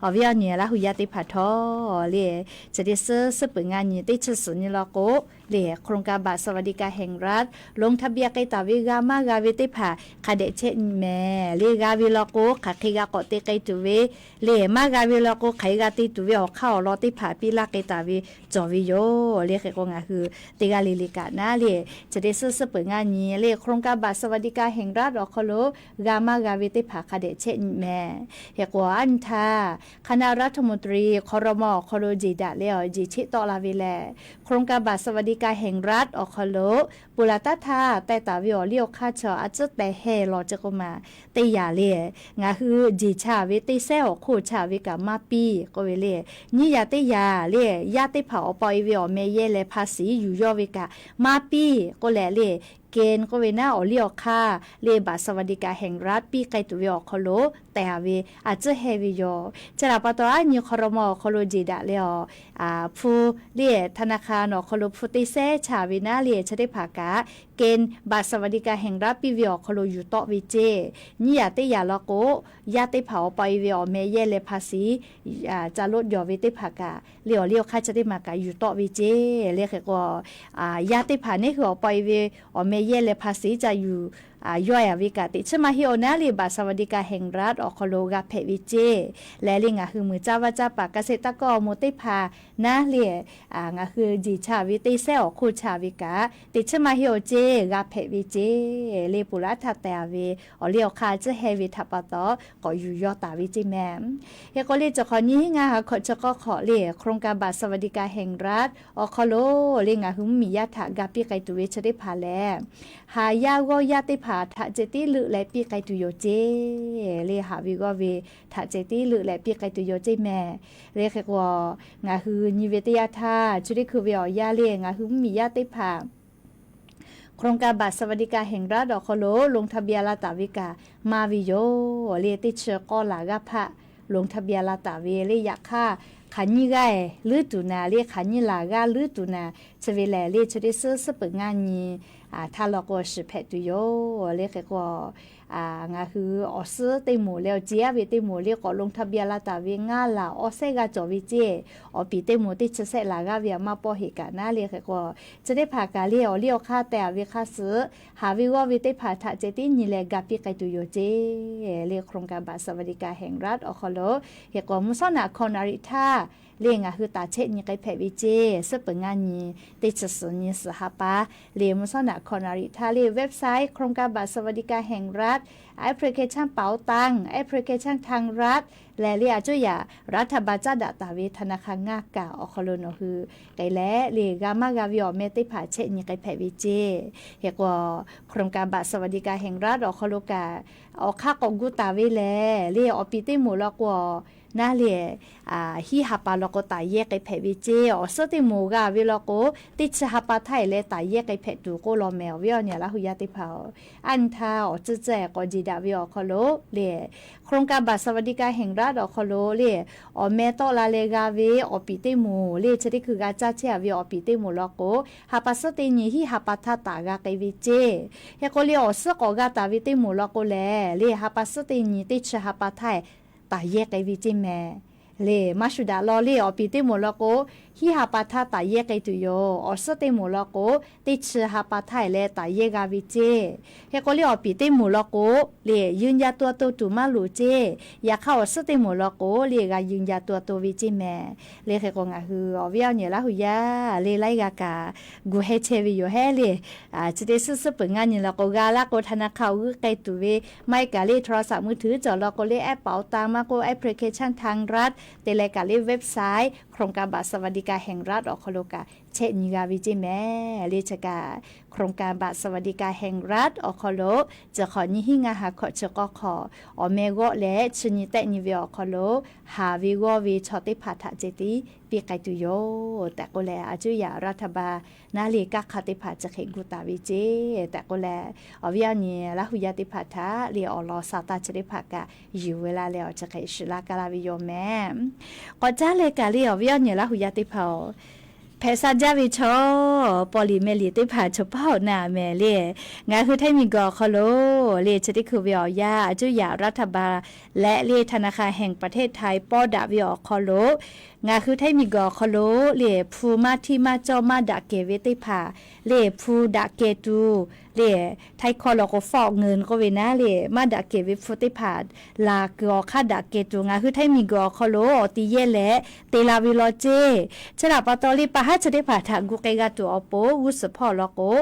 awˬ viˉ awˬ nyi laˇ hui yaˇ teˇ hpaˍ htawˇ le, chi teˇ suhˉ suhˉ peuˬ ngaˇ nyi teˇ chi suhˍ nyi law k'o le โครงการบัตรสวัสดิการแห่งรัฐ ลงทะเบียน k'ai taˍ ve g'a maˇ g'a ve teˇ hpaˍ hk'a dehꞈ chehˇ nyi mehˍ le. G'a ve law k'o hk'aˬ hk'e g'a k'awꞈ te k'ai tuˬ ve le, maˇ g'a ve law k'o hk'aˬ hk'e g'a te tuˬ ve awˬ hk'aˇ awˬ lawn teˇ hpaˍ piˇ laˇ k'ai taˍ ve cawˬ ve yoˬ le. Hk'e k'o ngaˬ hui teˇ g'aˇ le le kaꞈ naˉ le, chi teˇ suhˉ suhˉ peuˬ ngaˇ nyi le โครงการบัตรสวัสดิการแห่งรัฐ awˬ hk'aw lo g'a maˇ g'a ve teˇ hpaˍ hk'a dehꞈ chehˇ nyi mehˍ. Hk'e k'o a nyi htaˇ คณะรัฐมนตรี ครม. awˬ hk'aw lo jeˬ daꞈ leh awˬ jeˬ cheˆ tawˆ la ve lehˬ โครงการบัตรสวัสดิการแห่งรัฐ awˬ hk'aw lo ponˬ laˬ taˉ htaˇ teh taˍ ve awˬ liˇ awˬ hk'aˇ chaw a tcuhˉ teh heh law ce k'o maˬ teˇ yaꞈ le, ngaˬ hui jeˬ chaˇ ve teˇ sehˉ awˬ hk'oˆ chaˇ ve kaꞈ maˇ piˇ k'oˆ ve le. Nyiˇ yaꞈ teˇ yaꞈ le, yaˇ teˇ hpaˍ awˬ pa e ve awˬ meh yehˇ leh ภาษี yuˬ yawˇ ve kaꞈ maˇ piˇ k'oˆ leh le, เกณฑ์ k'oˆ ve naˉ awˬ liˇ awˬ hk'aˇ le บัตรสวัสดิการแห่งรัฐ piˇ k'ai tuˬ ve awˬ hk'aw lo teh a ve a tcuhˉ heh ve yoˬ. Chi htaꞈ pa taw a nyi ครม. awˬ hk'aw lo jeˬ daꞈ leh awˬ hpu le ธนาคาร awˬ hk'aw lo hpu teˇ sehˉ chaˇ ve naˉ le chi teˇ hpaˍ kaꞈ เกณฑ์บัตรสวัสดิการแห่งรัฐ piˇ ve awˬ hk'aw lo yuˬ tawˆ ve ceˇ. Nyiˇ yaꞈ teˇ yaꞈ law k'o, yaˇ teˇ hpaˍ awˬ pa e ve awˬ meh yehˇ leh ภาษี ca loˆ jawˬ ve teˇ hpaˍ kaꞈ le awˬ liˇ awˬ hk'aˇ chi teˇ maˬ kaꞈ yuˬ tawˆ ve ceˇ le. Hk'e k'o, yaˇ teˇ hpaˍ neˉ hui awˬ pa e ve awˬ meh yehˇ leh ภาษี ca yuˬ yawˇ a ve kaꞈ teꞈ chiˉ maˇ heˆ awˬ naˉ le บัตรสวัสดิการแห่งรัฐ awˬ hk'aw lo g'a hpehꞈ ve ceˇ. Leh le ngaˬ hui muiˬ caˇ vaˇ caˇ paˍ เกษตรกร awˬ moˍ teˇ hpaˍ naˉ le, ngaˬ hui jeˬ chaˇ ve teˇ sehˉ awˬ hk'oˆ chaˇ ve kaꞈ teꞈ chiˉ maˇ heˆ awˬ ceˇ g'a hpehꞈ ve ceˇ. Le ponˬ laˬ htaˇ teh a ve awˬ liˇ awˬ hk'aˇ tcuhˉ heh ve htaꞈ pa taw k'awꞈ yuˬ yawˇ taˍ ve ceˇ mehˍ. Hk'e k'o le chi hk'awꞈ nyiˇ hinˉ ngaˇ ha hkawꞈ chi k'awˇ hk'awꞈ le โครงการบัตรสวัสดิการแห่งรัฐ awˬ hk'aw lo le ngaˬ hui mvuhˇmiˬ yaˇ htaꞈ ga piˇ k'ai tuˬ ve chi teˇ hpaˍ lehˬ, haˍ yaˇ g'awˇ yaˇ teˇ hpaˍ htaꞈ ceh tiˉ leuˆ leh piˇ k'ai tuˬ yoˬ ceˇ. Le haˍ ve g'awˇ ve htaꞈ ceh tiˉ leuˆ leh piˇ k'ai tuˬ yoˬ ceˇ mehˍ. Le hk'e k'o, ngaˬ hui nyi ve teˇ yanˇ htaˇ chi teˇ hkui ve awˬ yanˇ le ngaˬ hui mvuhˇmiˬ yaˇ teˇ hpaˍ โครงการบัตรสวัสดิการแห่งรัฐ awˬ hk'aw lo ลงทะเบียน la taˍ ve kaꞈ maˇ ve yoˬ. Le teˇ chi k'awˇ laˬ g'aˇ hpaˆ ลงทะเบียน la taˍ ve le yaꞈ hk'aˇ, hk'aˬ nyiˇ g'aˇ leuˉ tuˬ naˍ le hk'aˬ nyiˇ laˬ g'aˇ leuˉ tuˬ naˍ chi ve lehˬ le chi teˇ suhˉ suhˉ peuˬ ngaˇ nyi htaˇ law k'o shiˍ hpehꞈ tuˬ yoˬ. Le hk'e k'o, ngaˬ hui awˬ suhˉ teˇ moˍ leh awˬ ceˬ aˉ ve teˇ moˍ le k'awꞈ ลงทะเบียน la taˍ ve ngaˇ laˬ awˇ sehˉ g'aˇ cawˬ ve ceˇ. Awˬ piˍ teˇ moˍ teˇ chi sehˆ laˬ g'aˇ ve aꞈ maˇ pawˇ heˆ kaꞈ naˉ le hk'e k'o, chi teˇ hpaˍ kaꞈ le awˬ liˇ awˬ hk'aˇ teh a ve hk'aˇ suh haˍ ve g'awˇ ve teˇ hpaˍ htaꞈ ceh tiˉ nyi leh ga piˇ k'ai tuˬ yoˬ ceˇ. Le โครงการบัตรสวัสดิการแห่งรัฐ awˬ hk'aw lo hk'e k'o mvuhˇ shawˉ naꞈ hkawꞈ naˍ riˍ htaˇ le ngaˬ hui taˍ chehˆ nyi k'ai hpehꞈ ve ceˇ. Suhˉ peuˬ ngaˇ nyi teˇ chi suhˍ nyi suhˍ ha pa le mvuhˇ shawˉ naꞈ hkawꞈ naˍ riˍ htaˇ le website โครงการบัตรสวัสดิการแห่งรัฐ application เป๋าตัง application ทางรัฐ lehˬ le a cuˇ yaꞈ รัฐบาล caˉ daꞈ taˍ ve ธนาคาร ngaˇ kaꞈ awˬ hk'aw lo nawˬ hui k'ai leh le g'a maˇ g'a ve awˬ meh teˇ hpaˍ chehˆ nyi k'ai hpehꞈ ve ceˇ. Hk'e k'o โครงการบัตรสวัสดิการแห่งรัฐ awˬ hk'aw lo kaꞈ awˬ hk'aˇ k'awꞈ gu taˍ ve lehˬ le awˬ piˍ teˇ moˍ law k'o naˉ le hiˉ ha pa law k'o taˍ yehˇ k'ai hpehꞈ ve ceˇ. Awˬ suhˉ teˇ moˍ g'a ve law k'o teˇ chi ha pa htaˇ e leh taˍ yehˇ k'ai hpehꞈ tuˬ k'oˆ law mehˍ awˬ viˉ awˬ nyi laˇ hui yaˇ teˇ hpaˍ-oˬ. A nyi htaˇ awˬ tcuhˇ tcuhˇ k'awꞈ jeˬ daꞈ ve awˬ hk'aw lo le โครงการบัตรสวัสดิการแห่งรัฐ awˬ hk'aw lo le awˬ meh tawˆ la leh g'a ve awˬ piˍ teˇ moˍ le chi teˇ hkui g'a caˇ chehˇ a ve awˬ piˍ teˇ moˍ law k'o ha pa suhˉ teˇ nyi hiˉ ha pa htaˇ taˍ g'a k'ai ve ceˇ. Hk'e k'o le awˬ suhˉ k'awꞈ g'a taˍ ve teˇ moˍ law k'o lehˬ le ha pa suhˉ teˇ nyi teˇ chi ha pa htaˇ taˍ yehˇ k'ai ve ceˇ mehˍ. Le maˇ shu daꞈ law le awˬ piˍ teˇ moˍ law k'o hiˉ ha pa htaˇ taˍ yehˇ k'ai tuˬ yoˬ. Awˬ suhˉ teˇ moˍ law k'o teˇ chi ha pa htaˇ e leh taˍ yehˇ g'a ve ceˇ. Hk'e k'o le awˬ piˍ teˇ moˍ law k'o le ยืนยันตัวตน tuˬ maˇ loˍ ceˇ. Yaꞈ hk'aˇ awˬ suhˉ teˇ moˍ law k'o le g'a ยืนยันตัวตน ve ceˇ mehˍ. Le hk'e k'o ngaˬ hui awˬ viˉ awˬ nyi laˇ hui yaˇ le laiˉ g'a kaꞈ gu heh chehˇ ve yoˬ hehˉ le. Chi teˇ suhˉ suhˉ peuˬ ngaˇ nyi law k'o g'a laˇ k'o ธนาคาร awˬ g'euˆ k'ai tuˬ ve maˇ heˆ kaꞈ le โทรศัพท์มือถือ cawˬ law k'o le แอปเป๋าตัง maˇ k'o application ทางรัฐ te leh kaꞈ le website โครงการบัตรสวัสดิการแห่งรัฐ awˬ hk'aw lo kaꞈ chehˇ nyi g'a ve ceˇ mehˍ. Le chi kaꞈ โครงการบัตรสวัสดิการแห่งรัฐ awˬ hk'aw lo, chi hk'awꞈ nyiˇ hinˉ ngaˇ ha hkawꞈ chi k'awˇ hk'awꞈ awˬ meh g'awˆ leh chi nyi tehˆ nyi ve awˬ hk'aw lo, haˍ ve g'awˇ ve chaw teˇ hpaˍ htaꞈ ceh tiˉ piˇ k'ai tuˬ yoˬ tehꞈ k'oˆ leh, a cuˇ yaꞈ รัฐบาล naˉ le kanˇ hk'aˇ teˇ hpaˍ chi hk'e gu taˍ ve ceˇ tehꞈ k'oˆ leh, awˬ viˉ awˬ nyi Laˇ hu yaˇ teˇ hpaˍ htaꞈ le awˬ lawn sa tanˇ chi teˇ hpaˍ kaꞈ yuˬ ve laˇ leh awˬ chi hk'e shiˍ laˇ kaˇ laˇ ve yoˬ mehˍ. K'awꞈ caˉ leh kaꞈ le awˬ viˉ awˬ nyi Laˇ hu yaˇ teˇ hpaˍ-oˬ, hpehꞈ sha jaˇ ve chaw paw liꞈ meh liꞈ teˇ hpaˍ chaw paˇ awˬ na mehˍ le. Ngaˬ hui Htaiˇ miˬguiˬ awˬ hk'aw lo le chi teˇ hkui ve awˬ yanˇ a cuˇ yaꞈ รัฐบาล leh le ธนาคารแห่งประเทศไทย pawˇ daꞈ ve awˬ hk'aw lo, ngaˬ hui Htaiˇ miˬguiˬ awˬ hk'aw lo le hpu maˇ htiˇ maˇ cawˇ maˇ daꞈ kehˬ ve teˇ hpaˍ, le hpu daꞈ kehˬ tuˬ le Htaiˇ hkawˇ law k'o ฟอกเงิน k'oˆ ve naˉ le, maˇ daꞈ kehˬ ve hpu teˇ hpaˍ laˬ kuiˬ awˬ hk'aˇ daꞈ kehˬ tuˬ ngaˬ hui Htaiˇ miˬguiˬ awˬ hk'aw lo awˬ ti yehˇ leh te la ve law ceˇ. Chi htaꞈ pa taw le pa haˉ chi teˇ hpaˍ htaꞈ gu k'ai g'a tuˬ awˬ pon g'uˇ suhˍ hpawˇ law k'o,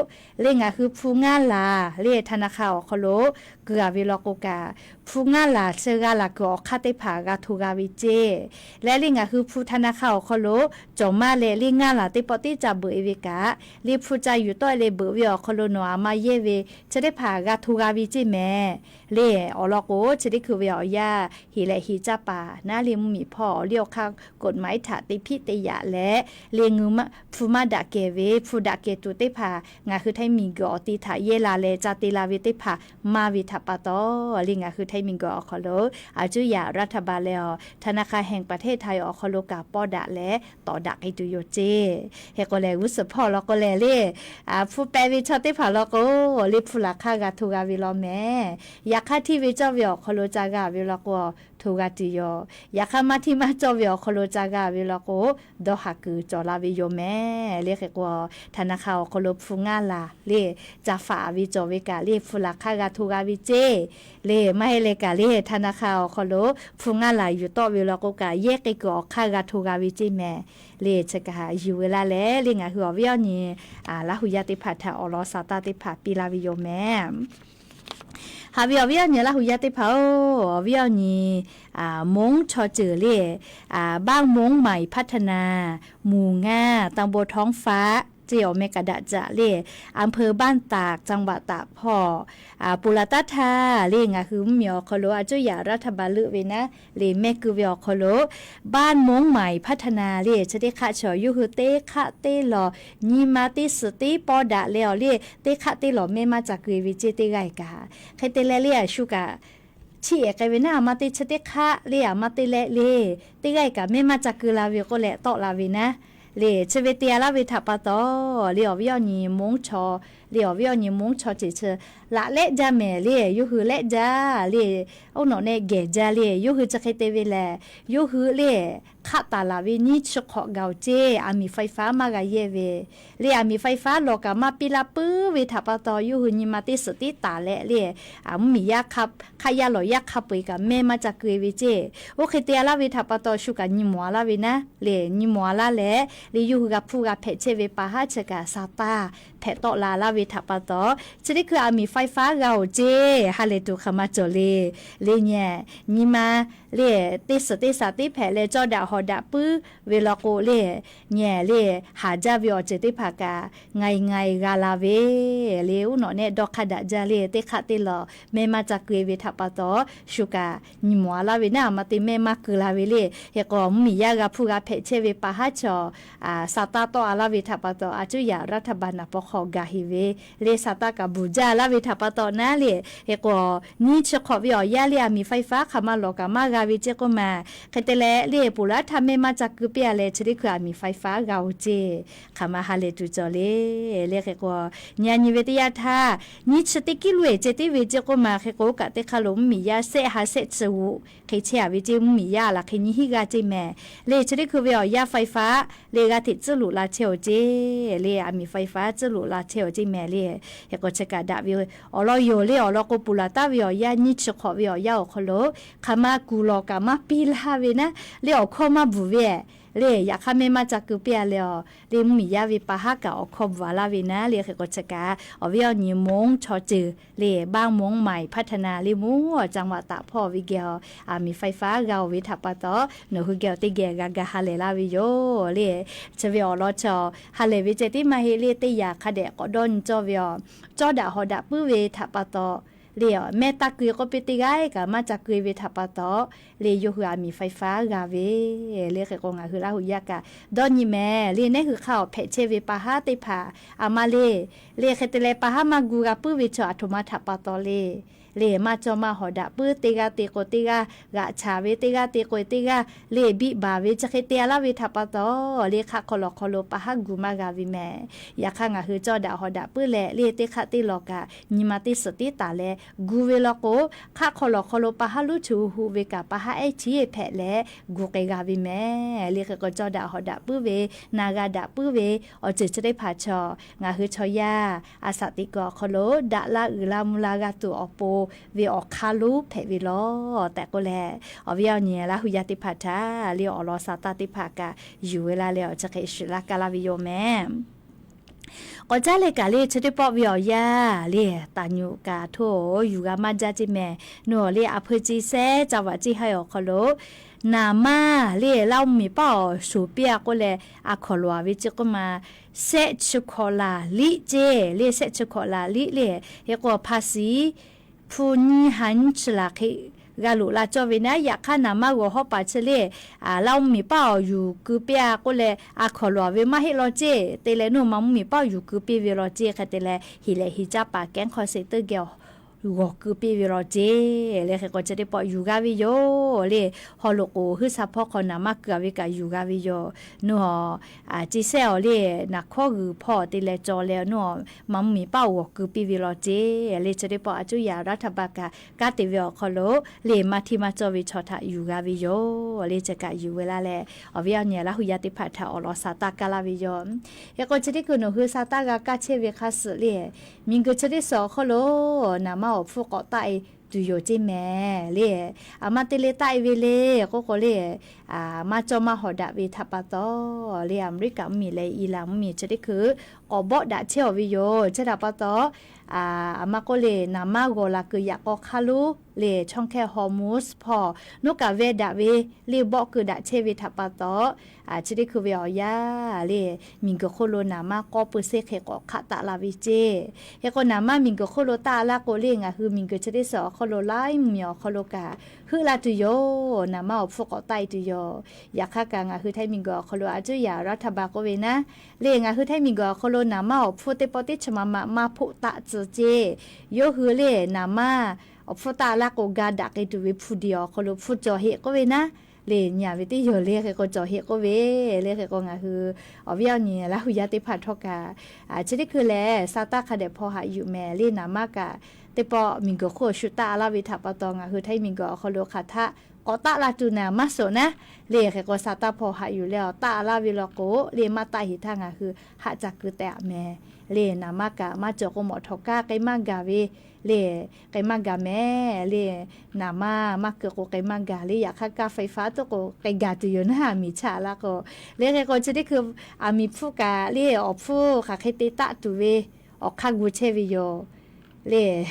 le ngaˬ hui hpu ngaˇ laˬ le ธนาคาร awˬ hk'aw lo keu a ve law k'o kaꞈ, hpu ngaˇ laˬ chi g'a laˬ kuiˬ awˬ hk'aˇ teˇ hpaˍ g'a hto g'a ve ceˇ. Leh le ngaˬ hui hpu ธนาคาร awˬ hk'aw lo cawˬ maˇ leh le ngaˇ laˬ teˇ pawˆ tiˉ ca beuꞈ e ve kaꞈ, le hpu ca yuˬ tawˆ e leh beuꞈ ve awˬ hk'aw lo nawˬ aˬ ma yehˇ ve chi teˇ hpaˍ g'a hto g'a ve ceˇ mehˍ. Le awˬ lawn k'o chi teˇ hkui ve awˬ yanˇ heˍ leh heˍ caˇ paˍ naˉ le mvuhˇmiˬ hpawˇ awˬ liˇ awˬ hk'aˇ กฎหมาย htaꞈ te hpiˆ te yaꞈ leh, le hpu maˇ daꞈ kehˬ ve hpu daꞈ kehˬ tuˬ teˇ hpaˍ ngaˬ hui Htaiˇ miˬguiˬ awˬ ti htaꞈ yehˇ la leh ca te la ve teˇ hpaˍ maˇ ve htaꞈ pa taw, le ngaˬ hui Htaiˇ miˬguiˬ awˬ hk'aw lo a cuˇ yaꞈ รัฐบาล leh awˬ ธนาคารแห่งประเทศไทย awˬ hk'aw lo kaꞈ pawˇ daꞈ leh tawˍ daꞈ k'ai tuˬ yoˬ ceˇ. Hk'e k'o lehˬ g'uˇ suhˍ hpawˇ law k'o lehˬ le, hpu peh ve chaw teˇ hpaˍ law k'o, le hpu laˬ hk'aˇ g'a hto g'a ve law mehˍ. Yaꞈ hk'aˇ hteˇ ve cawˇ ve awˬ hk'aw lo ca g'a ve law k'o, hto g'a tuˬ yoˬ. Yaꞈ hk'aˇ maˇ hteˇ maˇ cawˇ ve awˬ hk'aw lo ca g'a ve law k'o, dawˇ haˍ kuiˬ cawˬ la ve yoˬ mehˍ. Le hk'e k'o, ธนาคาร awˬ hk'aw lo hpu ngaˇ laˬ le ca faˍ ve cawˬ ve kaꞈ le hpu laˬ hk'aˇ g'a hto g'a ve ceˇ. Le maˇ heˆ leh kaꞈ le ธนาคาร awˬ hk'aw lo hpu ngaˇ laˬ yuˬ tawˆ ve law k'o kaꞈ, yehˇ k'ai kuiˬ awˬ hk'aˇ g'a hto g'a ve ceˇ mehˍ. Le chi kaꞈ yuˬ ve laˇ leh le ngaˬ hui awˬ viˉ awˬ nyi Laˇ hu yaˇ teˇ hpaˍ htaꞈ awˬ lawn sa tanˇ teˇ hpaˍ piˇ laˇ ve yoˬ mehˍ. Haꞈ ve awˬ viˉ awˬ nyi Laˇ hu yaˇ teˇ hpaˍ-oˬ, awˬ viˉ awˬ nyi Mongˉ chaw ceuˬ le, บ้านม่วงใหม่พัฒนา หมู่ ห้า ตำบล ท้องฟ้า ceˇ awˬ meh kaꞈ daꞈ jaꞈ le, อำเภอบ้านตาก จังหวัดตาก hpawˇ ปูหล่า taˇ htaˇ le ngaˬ hui mvuhˇmiˬ awˬ hk'aw lo a cuˇ yaꞈ รัฐบาล leuˆ ve naˉ le mehˆ keu ve awˬ hk'aw lo บ้านม่วงใหม่พัฒนา le chi teˇ hk'aˆ chaw yawˇ hui teˇ hk'aˆ teˇ lawˬ nyi ma teˇ suhˍ teˇ pawˇ daꞈ leh awˬ le teˇ hk'aˆ teˇ lawˬ mehˆ maˇ ca keu e ve ceˇ teˇ g'aˇ kaꞈ. Hk'e te leh le a shu kaꞈ chiˇ ehˍ k'ai ve naˉ, aˬ ma te chi teˇ hk'aˆ le aˬ ma te leh le teˇ g'aˇ kaꞈ mehˆ maˇ ca keu la ve k'oˆ leh tawˆ la ve naˉ le chi ve te a laˇ ve htaꞈ pa taw le awˬ viˉ awˬ nyi Mongˉ chaw, le awˬ viˉ awˬ nyi Mongˉ chaw ceuˬ chi laꞈ lehˆ jaˇ mehˍ le, yawˇ hui lehˆ jaˇ le, oˇ nawꞈ nehˆ gehˬ jaˇ le, yawˇ hui chi hk'e te ve lehˬ, yawˇ hui le hk'aˆ taˍ laˬ ve nyiˇ chi hk'awꞈ gaˬ-oˬ ceˇ, aˬ miˍ ไฟฟ้า maˇ g'a yehˇ ve le, aˬ miˍ ไฟฟ้า lawˬ kaꞈ maˇ piˇ laˇ puiˉ ve htaꞈ pa taw yawˇ hui nyi ma teˇ suhˍ tiˉ taˍ leh le, mvuhˇmiˬ yaˇ hk'aˇ yaˇ lawˬ yaˇ hk'a peu-eˬ kaꞈ mehˆ maˇ ca keu e ve ceˇ. Oˇ hk'e te a laˇ ve htaꞈ pa taw shu kaꞈ nyi mawˬ a laˇ ve naˉ le, nyi mawˬ a laˇ leh le yawˇ hui g'a hpuˇ g'a hpehꞈ chehˇ ve pa haˉ chi kaꞈ sa taˇ hpehꞈ tawˆ la laˇ ve htaꞈ pa taw, chi teˇ hkui aˬ miˍ ไฟฟ้า g'a-oˬ ceˇ ha lehˬ tuˬ hk'aˬ ma cawˬ le. Le nyi nyi ma le teˇ suhˍ teˇ saˍ teˇ hpehꞈ leh cawˇ daꞈ hawˍ daꞈ puiˉ ve law k'o le, nyi le haˍ jaˇ ve awˬ ceuˬ teˇ hpaˍ kaꞈ ngaiˬ ngaiˬ g'a la ve le, oˇ nawꞈ nehˆ dawˇ hk'aˇ daꞈ jaˇ le, teˇ hk'aˆ teˇ lawˬ mehˆ maˇ ca keu e ve htaꞈ pa taw, shu kaꞈ nyi mawˬ a laˇ ve naˉ, aˬ ma te mehˆ maˇ keu la ve le. Hk'e k'o mvuhˇmiˬ yaˇ g'a hpuˇ g'a hpehꞈ chehˇ ve pa haˉ chaw sa taˇ tawˆ a laˇ ve htaꞈ pa taw, a cuˇ yaꞈ รัฐบาล naˍ paw hk'aw gaˬ heˍ ve le, sa taˇ kaꞈ bvuhˬ jaˇ laˇ ve htaꞈ pa taw naˉ le. Hk'e k'o nyiˇ chi hk'awꞈ ve awˬ yanˇ le aˬ miˍ ไฟฟ้า hk'aˬ ma lawˬ kaꞈ maˇ g'a ve ceˇ k'oˆ ma. Hk'e te leh le ponˬ laˉ htaˇ mehˆ maˇ ca keu piˇ a leh chi teˇ hkui aˬ miˍ ไฟฟ้า g'a-oˬ ceˇ hk'aˬ ma ha lehˬ tuˬ cawˬ le. Le hk'e k'o nyi a nyi ve teˇ yanˇ htaˇ nyiˇ chi teˇ kiˉ loꞈ-e ceh tiˉ ve ceˇ k'oˆ ma. Hk'e k'o oˇ kaꞈ teˇ hk'aˇ lo mvuhˇmiˬ yaˇ sehˆ ha sehˆ chi g'uꞈ hk'e chehˇ a ve ceˇ, mvuhˇmiˬ yaˇ laˬ hk'e nyi hiˉ g'aˇ ceˇ mehˍ. Le chi teˇ hkui ve awˬ yanˇ ไฟฟ้า le g'a hteꞈ tcuhˉ loꞈ la chehˇ-oˬ ceˇ le, aˬ miˍ ไฟฟ้า tcuhˉ loꞈ la chehˇ-oˬ ceˇ mehˍ le. Hk'e k'o chi kaꞈ daꞈ ve awˬ lawn yoˬ le. Awˬ lawn k'o ponˬ laˬ taˍ ve awˬ yanˇ nyiˇ chi hk'awꞈ ve awˬ yanˇ awˬ hk'aw lo hk'aˬ ma kuˬ lawˬ kaꞈ maˇ piˇ laˇ ve naˉ le, awˬ hkawˇ maˇ bvuhˬ ve Le yaꞈ hk'aˇ mehˆ maˇ ca keu piˇ a leh a, le mvuhˇmiˬ yaˇ ve pa haˉ kaꞈ awˬ hkawˇ bvuhˬ a laˇ ve naˉ le hk'e k'o chi kaꞈ awˬ viˉ awˬ nyi มงชอจือ le บ้านม่วงใหม่พัฒนา le มงจังหวัดตาก hpawˇ ve geh a, aˬ miˍ ไฟฟ้า g'a oˬ ve htaꞈ pa taw, nawˬ hui geh awˬ teˇ geh g'a ga ha lehˬ laˇ ve yoˬ le. Chi ve awˬ lawn chi ha lehˬ ve ceh tiˉ maˇ heˆ le, teˇ yanˇ hk'a dehꞈ k'awꞈ dawˇ nyi cawˇ ve a, cawˇ daꞈ hawˍ daꞈ puiˉ ve htaꞈ pa taw, le a mehˆ taˇ keu k'oˆ piˇ teˇ g'aˇ kaꞈ maˇ ca keu ve htaꞈ pa taw, le yawˇ hui aˬ miˍ ไฟฟ้า g'a ve le hk'e k'o ngaˬ hui Laˇ hu yaˇ kaꞈ dawˇ nyi mehˍ le. Nehˉ hui hk'aˇ awˬ hpehꞈ chehˇ ve pa haˉ teˇ hpaˍ a ma le, le hk'e te leh pa haˉ maˇ gu g'a puiˉ ve chaw aˬ htoꞈ ma htaꞈ pa taw le, le maˇ cawˇ maˇ hawˍ daꞈ puiˉ, teˇ g'aˇ te k'o teˇ g'aˇ g'aꞈ chaˍ ve, teˇ g'aˇ te k'o teˇ g'aˇ le biˇ baˬ ve chi hk'e te a laˇ ve htaꞈ pa taw, le hk'aˆ hk'aw lawˬ hk'aw lo pa haˉ gu maˇ g'a ve mehˍ. Yaꞈ hk'aˇ ngaˬ hui cawˇ daꞈ hawˍ daꞈ puiˉ leh le teˇ hk'aˆ teˇ lawˬ kaꞈ nyi ma teˇ suhˍ tiˉ taˍ leh gu ve law k'o, hk'aˆ hk'aw lawˬ hk'aw lo pa haˉ luˉ chu huˆ ve kaꞈ pa haˉ ehˉ chi hpehꞈ leh gu k'ai g'a ve mehˍ. Le hk'e k'o cawˇ daꞈ hawˍ daꞈ puiˉ ve, na g'a daꞈ puiˉ ve awˬ ceuˬ chi teˇ hpaˍ chaw ngaˬ hui chaw yaˇ a shaꞈ teꞈ kuiˬ awˬ hk'aw lo daꞈ la uiˍ la mvuh la g'a tuˬ awˬ pon ve awˬ hk'aˇ lonˉ hpehꞈ ve law tehꞈ k'oˆ leh, awˬ viˉ awˬ nyi Laˇ hu yaˇ teˇ hpaˍ htaꞈ le awˬ lawn sa taˇ teˇ hpaˍ kaꞈ yuˬ ve laˇ leh awˬ chi hk'e shiˍ laˇ kaˇ laˇ ve yoˬ mehˍ. K'awꞈ caˉ leh kaꞈ le chi teˇ pawˆ ve awˬ yanˇ le taˍ nyuꞈ kaꞈ htoˇ yuˬ g'a maˇ jaˇ ceˇ mehˍ. Nawˬ le a hpui ci sehˉ ca vaꞈ ceˇ haiˬ awˬ hk'aw lo naˍ maˇ le Laˇ mvuhˇmiˬ paˆ awˬ shoˍ piˇ a k'oˆ leh a hkawnˍ lawˬ a ve ceˇ k'oˆ ma, sehˆ chi hkawꞈ laˬ liˆ ceˇ le, sehˆ chi hkawꞈ laˬ liˆ le, hk'e k'o hpa shiˍ hpu nyiˇ ha nyiˇ chi laˬ hk'e g'a loꞈ la cawˇ ve naˉ. Yaꞈ hk'aˇ naˍ maˇ g'awˬ hawˉ paˍ chi le Laˇ mvuhˇmiˬ paˆ awˬ yuˬ keu piˇ a k'oˆ leh a hkawnˍ lawˬ a ve maˇ heˆ law ceˇ. Te leh nawˬ ma mvuhˇmiˬ paˆ awˬ yuˬ keu piˇ ve law ceˇ. Hk'e te leh heˍ lehˬ heˍ caˇ paˍ kehˉ hk'aw sheˍ teˇ geh g'awˬ keu piˇ ve law ceˇ. Le hk'e k'o chi teˇ pawˆ yuˬ g'a ve yoˬ le. Haw loꞈ k'oˍ huiˉ sha hpawˇ hk'aw naˍ maˇ keu a ve kaꞈ yuˬ g'a ve yoˬ. Nawˬ a ci sehˉ awˬ le naˍ hkawˇ g'uiˬ hpawˇ te leh caw leh nawˬ ma mvuhˇmiˬ paˆ awˬ g'awˬ keu piˇ ve law ceˇ. Le chi teˇ pawˆ a cuˇ yaꞈ รัฐบาล kaꞈ kanˉ te ve awˬ hk'aw lo le maˇ hteˇ maˇ cawˇ ve chaw htaꞈ yuˬ g'a ve yoˬ. Le chi kaꞈ yuˬ ve laˇ leh awˬ viˉ awˬ nyi Laˇ hu yaˇ teˇ hpaˍ htaꞈ awˬ lawn sa taˇ kaˇ laˇ ve yoˬ. Hk'e k'o chi teˇ hkui nawˬ hui sa taˇ g'a kaˇ chehˇ ve hk'a suhˍ le, miˬguiˬ chi teˇ suhˍ awˬ hk'aw lo naˍ maˇ awˬ hpfuhˇ k'awꞈ taˆ e tuˬ yoˬ ceˇ mehˍ le. A ma te leh taˆ e ve le k'oˆ k'o le, maˇ cawˇ maˇ hawˍ daꞈ ve htaꞈ pa taw, le Aˍmeˍriˆkaˍ mvuhˇmiˬ leh Iˍraˍnˍ mvuhˇmiˬ chi teˇ hkui k'awꞈ bawˆ daꞈ chehˇ awˬ ve yoˬ. Chi htaꞈ pa taw, a ma k'oˆ le naˍ maˇ g'awˬ la kuiˬ yaꞈ k'aw hk'aˇ lonˉ le ช่องแคบฮอร์มุซ hpawˇ nawˬ kaꞈ veh daꞈ ve le bawˆ keu daꞈ chehˇ ve htaꞈ pa taw, chi teˇ hkui ve awˬ yanˇ le miˬguiˬ hk'oˆ lo naˍ maˇ k'awˇ pui sehˉ hk'e k'awꞈ hk'aˆ taˆ la ve ceˇ. Hk'e k'o naˍ maˇ miˬguiˬ hk'oˆ lo taˆ laˇ k'o le ngaˬ hui miˬguiˬ chi teˇ suhˍ awˬ hk'aw lo laiˉ mvuhˇmiˬ awˬ hk'aw lo kaꞈ heuˆ la tuˬ yoˬ. Naˍ maˇ awˬ hpfuhˇ k'awꞈ taˆ e tuˬ yoˬ. Yaꞈ hk'aˇ kaꞈ ngaˬ hui Htaiˇ miˬguiˬ awˬ hk'aw lo a cuˇ yaꞈ รัฐบาล k'oˆ ve naˉ, le ngaˬ hui Htaiˇ miˬguiˬ awˬ hk'aw lo naˍ maˇ awˬ hpfuhˇ teˇ pawˆ teˇ chi ma ma maˇ hpoˆ taˆ tcuh ceˇ. Yawˇ hui le naˍ maˇ awˬ hpfuhˇ taˆ laˇ k'o ga daꞈ k'ai tuˬ ve hpu diˬ awˬ hk'aw lo hpu cawˬ heˆ k'oˆ ve naˉ, le nyi a ve teˇ yawˬ le hk'e k'o cawˬ heˆ k'oˆ ve, le hk'e k'o ngaˬ hui awˬ viˉ awˬ nyi Laˇ hu yaˇ teˇ hpaˍ htawˇ kaꞈ chi teˇ hkui lehˬ sa taˇ hk'a dehꞈ hpaw haꞈ yuˬ mehˍ. Le naˍ maˇ kaꞈ teˇ pawˆ miˬguiˬ hk'oˆ shu taˆ laˇ ve htaꞈ pa taw ngaˬ hui Htaiˇ miˬguiˬ awˬ hk'aw lo hk'aˬ htaˆ k'awꞈ taˆ la tuˬ naˍ maˇ suhˍ naˉ, le hk'e k'o sa taˇ hpaw haꞈ yuˬ leh awˬ taˆ laˇ ve law k'o le maˇ taˆ heˍ htaˇ ngaˬ hui haꞈ ca keu teh a mehˍ. Le naˍ maˇ kaꞈ maˇ cawˬ k'o mawˬ htawꞈ kaˇ k'ai maˇ gaˬ ve, le k'ai maˇ gaˬ mehˍ. Le naˍ maˇ maˇ keu k'o k'ai maˇ gaˬ le. Yaꞈ hk'aˇ kaˇ ไฟฟ้า tuˬ k'o k'ai gaˬ tuˬ yoˬ naˉ, aˬ miˍ chaꞈ la k'o. Le hk'e k'o chi teˇ hkui aˬ miˍ hpfuhˇ kaꞈ le awˬ hpfuhˇ hk'aˬ hk'e te taˆ tuˬ ve awˬ hk'aˇ gu chehˇ ve yoˬ. Le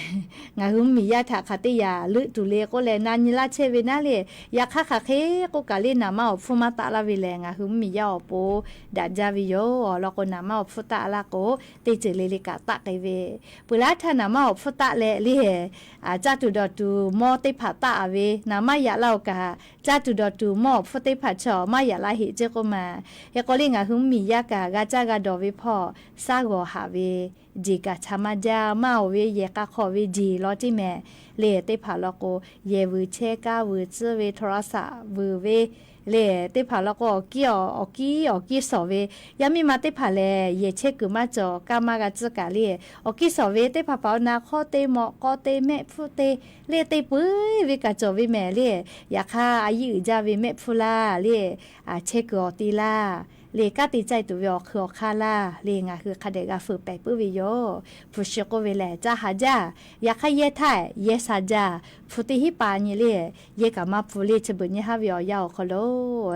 ngaˬ hui mvuhˇmiˬ yaˇ htaꞈ hk'aˬ teˇ yanˇ leuˆ tuˬ le k'oˆ leh na nyi laˇ chehˇ ve naˉ le. Yaꞈ hk'aˇ hk'aˬ hk'e k'oˆ kaꞈ le naˍ maˇ awˬ hpfuhˇ maˇ taˆ laˇ ve lehˬ ngaˬ hui mvuhˇmiˬ yaˇ awˬ pon daꞈ jaˇ ve yoˬ. Awˬ lawn k'o naˍ maˇ awˬ hpfuhˇ taˆ laˇ k'o teˇ ceuˬ le le kaꞈ taˆ k'ai ve, peuˬ laˇ htaˇ naˍ maˇ awˬ hpfuhˇ taˆ leh le caˇ tuˬ dawˬ tuˬ mawˇ teˇ hpaˍ taˆ a ve, naˍ maˇ yaꞈ laˇ oˬ kaꞈ caˇ tuˬ dawˬ tuˬ mawˇ awˬ hpfuhˇ teˇ hpaˍ chaw maˇ yaꞈ laˇ heˆ ceˇ k'oˆ ma. Hk'e k'o le ngaˬ hui mvuhˇmiˬ yaˇ kaꞈ g'a caˇ g'a dawˬ ve hpawˇ saˉ g'awˬ haꞈ ve, jeˬ kaꞈ cha maˇ jaˇ maˇ oˬ ve yehˬ k'a hk'aw ve jeˬ law ceˇ mehˍ. Le teˇ hpaˍ law k'o yehˬ vuiˬ chehˇ kaˇ vuiˬ tcuhˉ ve โทรศัพท์ vuiˬ ve, le teˇ hpaˍ law k'o awˬ kiˉ awˬ kiˉ awˬ kiˉ sawˍ ve, yaˇ miˇ ma teˇ hpaˍ lehˬ yehˬ chehˇ kuiˬ maˇ cawˬ kaˇ maˇ g'a tcuhˉ kaꞈ le awˬ kiˉ sawˍ ve teˇ hpaˍ hpaˍ awˬ na hk'awˇ te mawꞈ k'aw te mehˆ hpfuhˇ te le te puiˉ ve kaꞈ cawˬ ve mehˍ le. Yaꞈ hk'aˇ a yiˇ uiˍ jaˇ ve mehˆ hpfuhˇ laˇ le chehˇ kuiˬ awˬ te laˇ le kanˉ te caˇ tuˬ ve awˬ hk'ui awˬ hk'aˇ laˇ le ngaˬ hui hk'a dehꞈ g'a feu pehˍ puiˉ ve yoˬ. Hpu shi k'oˆ ve lehˬ, caˇ haˍ jaˇ. Yaꞈ hk'aˇ yehˇ htaˇ yehˇ sha jaˇ. Hpu teˇ hinˉ pa nyi le yehˇ kaꞈ maˇ pfuh le, chi beuꞈ nyi haˉ ve awˬ yanˇ awˬ hk'aw lo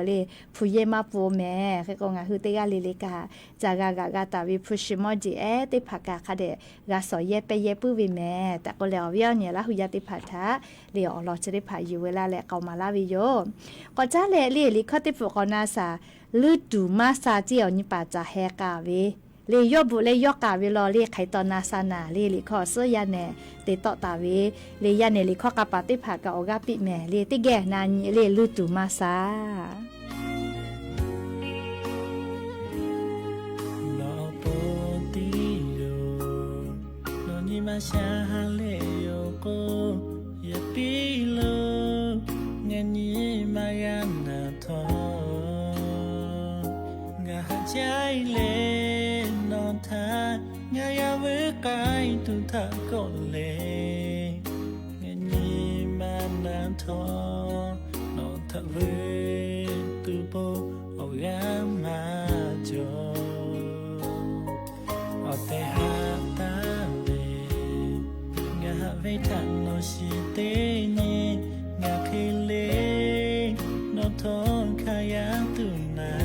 le hpu yehˇ maˇ pfuh mehˍ. Hk'e k'o, ngaˬ hui teˇ g'aˇ le le kaꞈ caˇ g'a g'aꞈ g'a taˍ ve hpu shi mawˇ jeˬ ehˉ teˇ hpaˍ kaꞈ hk'a dehꞈ g'a shawˍ yehˇ pehˇ yehˇ puiˉ ve mehˍ tehꞈ k'oˆ leh, awˬ viˉ awˬ nyi Laˇ hu yaˇ teˇ hpaˍ htaꞈ le awˬ lawn chi teˇ hpaˍ yuˬ ve laˇ leh k'aoˍ maˍ laˇ ve yoˬ. K'awꞈ caˉ leh le liꞈ hkawˇ teˇ pfuhˍ k'awꞈ na shaˍ. Luˇ tuˬ maˇ sha ceˇ awˬ nyi paˍ caˍ heh k'aˍ ve le, yawˇ bvuhꞈ leh yawˇ k'aˍ ve law le hk'aˬ hk'e taw na sha naˍ le liꞈ hkawˇ awˬ suhˉ yaˇ nehˬ te tawˆ taˍ ve le, yaˇ nehˬ liꞈ hkawˇ k'a paˍ teˇ hpaˍ kaꞈ awˬ g'aˇ piˇ mehˍ le. Teˇ geh na nyi le, luˇ tuˬ maˇ sha. Nawˬ awˬ pon tiˉ yoˬ, nawˬ nyi ma sha ha leh yoˬ k'o, yaꞈ piˇ lo ngaˬ nyi ma g'a naˬ htawˇ, ngaˬ haꞈ jaˇ leh nawˬ htaꞈ ngaˬ g'a vuiˬ k'ai tuˬ htaꞈ kawˆ leh, ngaˬ nyi ma naˬ htawˇ, nawˬ htaꞈ vuiˬ tuˬ po awˬ g'aˇ maˇ cawˬ. Awˬ tehˬ haꞈ taˍ ve, ngaˬ haꞈ ve htaꞈ nawˬ shiˍ teˇ nyi, ngaˬ hk'e le nawˬ htawˇ hk'a yaˇ tuˬ naˍ,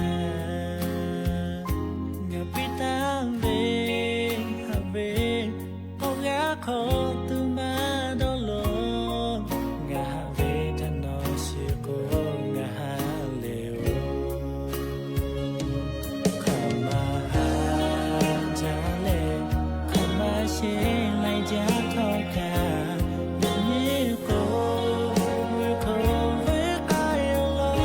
ngaˬ piˇ taˍ ve haꞈ ve awˬ g'aˇ hk'aw tuˬ maˇ dawˇ lo, ngaˬ haꞈ ve htaꞈ nawˬ shiˍ k'o ngaˬ haꞈ leh-oˬ. Hk'aˬ ma haꞈ jaˇ leh, hk'aˬ ma sheˍ laiˬ jaˇ htawˇ kaꞈ, yaꞈ nyi k'o, vuiˬ hk'oˆ vuiˬ k'ai-o law.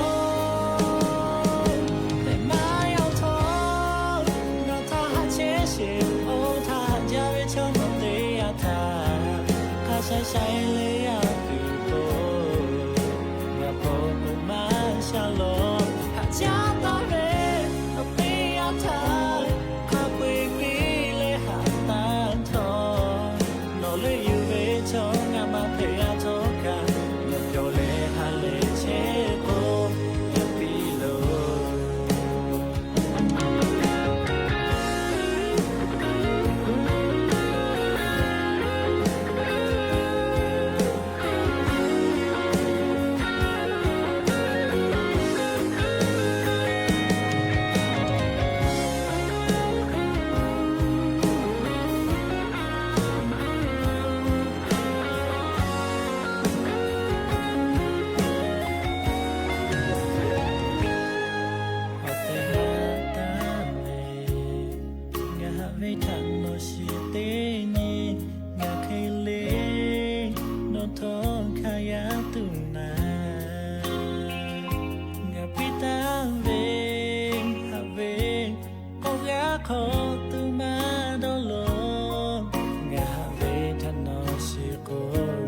Teˇ maˇ yaw htawˇ, nawˬ htaꞈ haꞈ chehˇ sheˍ, oˇ htaꞈ haꞈ jaˇ ve chaw nawˬ teˇ yanˇ htaꞈ hk'a sha sha-e le a tuˬ k'o, ngaˬ hpaw k'o maˇ sha law. Haꞈ jaˇ taˍ ve, nawˬ teˇ yanˇ htaꞈ hk'a peu-eˬ piˇ leh haꞈ taˍ htawˇ, nawˬ leuˆ yuˬ ve chaw ngaˬ maˇ hpehꞈ g'a htawˇ kaꞈ, nawˬ pyawˬ leh ha lehˬ chehˇ k'o, yaꞈ piˇ lo. Awˬ tehˬ haꞈ taˍ ve, ngaˬ haꞈ ve htaꞈ nawˬ shiˍ teˇ nyi, ngaˬ hk'e le nawˬ htawˇ hk'a yaˇ tuˬ naˍ, ngaˬ piˇ taˍ ve haꞈ ve awˬ g'aˇ hk'aw tuˬ maˇ dawˇ lo, ngaˬ haꞈ ve htaꞈ nawˬ shiˍ k'o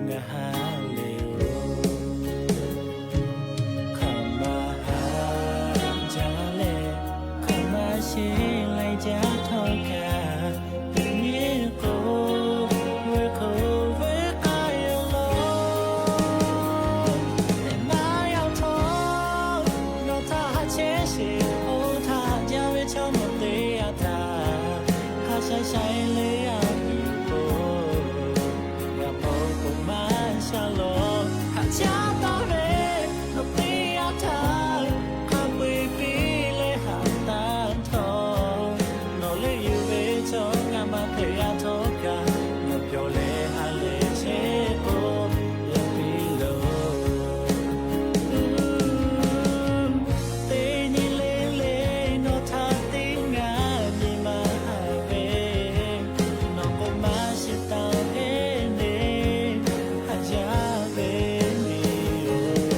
ngaˬ haꞈ leh-oˬ. Hk'aˬ ma haꞈ jaˇ leh, hk'aˬ ma sheˍ laiˬ jaˇ htawˇ kaꞈ, yaꞈ nyi k'o, vuiˬ hk'oˆ vuiˬ k'ai-o law. Teˇ maˇ yaw htawˇ, nawˬ htaꞈ haꞈ chehˇ sheˍ, oˇ htaꞈ haꞈ jaˇ ve chaw nawˬ teˇ yanˇ htaꞈ hk'a sha sha-e le a tuˬ k'o, ngaˬ hpaw k'o maˇ sha law. Haꞈ jaˇ taˍ ve, nawˬ teˇ yanˇ htaꞈ hk'a peu-eˬ piˇ leh haꞈ taˍ htawˇ, nawˬ leuˆ yuˬ ve chaw ngaˬ maˇ hpehꞈ g'a htawˇ kaꞈ, nawˬ pyawˬ leh ha lehˬ chehˇ k'o, yaꞈ piˇ lo-oˬ. Teˇ nyi le le nawˬ htaꞈ teˇ g'aˇ nyi ma haꞈ ve, nawˬ k'o maˇ shiˍ taˍ ve le, haꞈ jaˇ ve le-oˬ.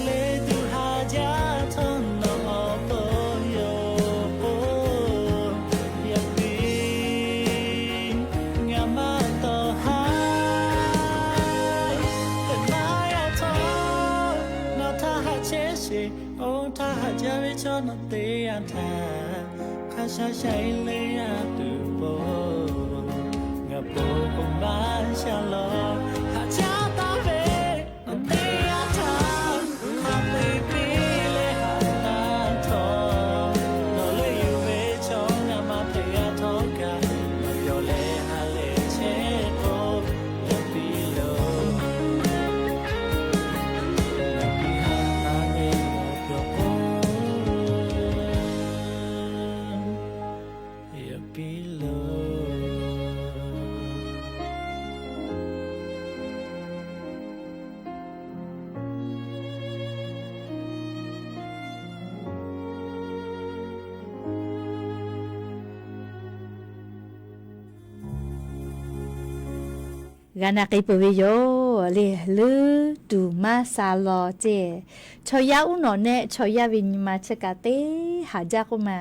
Le tuˬ haꞈ jaˇ htawˇ nawˬ awˬ to yoˬ k'o, yaꞈ piˇ ngaˬ maˇ tawˍ haˉ. Teˇ maˇ yaw htawˇ, nawˬ htaꞈ haꞈ chehˇ sheˍ, oˇ htaꞈ haꞈ jaˇ ve chaw nawˬ teˇ yanˇ htaꞈ hk'a sha sha-e le a tuˬ k'o, ngaˬ hpaw k'o maˇ sha law. Haꞈ jaˇ taˍ ve, nawˬ teˇ yanˇ htaꞈ hk'a peu-eˬ piˇ leh haꞈ taˍ htawˇ, G'a na k'ai peuˬ ve yoˬ le. Leuˉ tuˬ maˇ sha law ceˇ. Chaw yaˇ uˉ nawꞈ nehˆ chaw yaˇ ve nyi ma chi kaꞈ teˇ haˍ jaˇ k'oˆ ma.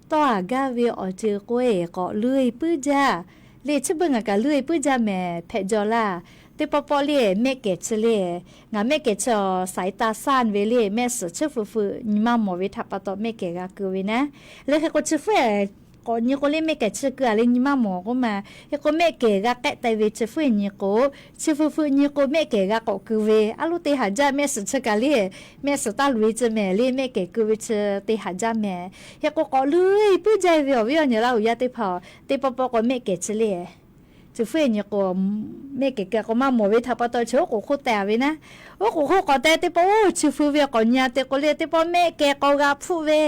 Tawˇ haˍ gaˇ ve awˬ ceuˬ k'o-e k'awꞈ leuˉ-e puiˉ jaˇ le. Chi beuꞈ ngaˬ kaꞈ leuˉ-e puiˉ jaˇ mehˍ hpehꞈ jaw laˇ. Teˇ pawˆ pawˆ le mehˆ kehˍ chi le, ngaˬ mehˆ kehˍ chi awˬ สายตาสั้น ve le, mehˆ suhˍ chi feu feu nyi maˇ mawˬ ve htaꞈ pa taw mehˆ kehˍ g'a keu ve naˉ. Le hk'e k'o chi fuˉ k'awꞈ nyi k'o le mehˆ kehˍ chi keu-a le nyi maˇ mawˬ k'oˆ ma. Hk'e k'o mehˆ kehˍ g'a k'ehˆ tai ve chi fuˉ nyi k'o, chi feu feu nyi k'o mehˆ kehˍ g'a k'awꞈ keu ve. A loˉ teˇ haˍ jaˇ mehˆ suhˍ chi kaꞈ le, mehˆ suhˍ taˇ loꞈ-e ci mehˍ le, mehˆ kehˍ keu ve chi teˇ haˍ jaˇ mehˍ. Hk'e k'o k'awꞈ leuˉ-e puiˉ jaˇ ve awˬ viˉ awˬ nyi laˇ uiˍ yaˇ teˇ hpaˍ-oˬ, teˇ pawˆ pawˆ k'o mehˆ kehˍ chi le, chi fuˉ nyi k'o mehˆ kehˍ keu k'o maˇ mawˬ ve htaꞈ pa taw chi oˉ k'oˍ hk'oˆ teh-a ve naˉ. Oˉ k'oˍ hk'oˆ k'awꞈ teh teˇ pawˆ oˇ chi feu ve k'awꞈ nyi-a te k'o le, teˇ pawˆ mehˆ kehˍ k'awꞈ g'a hpfuhˆ ve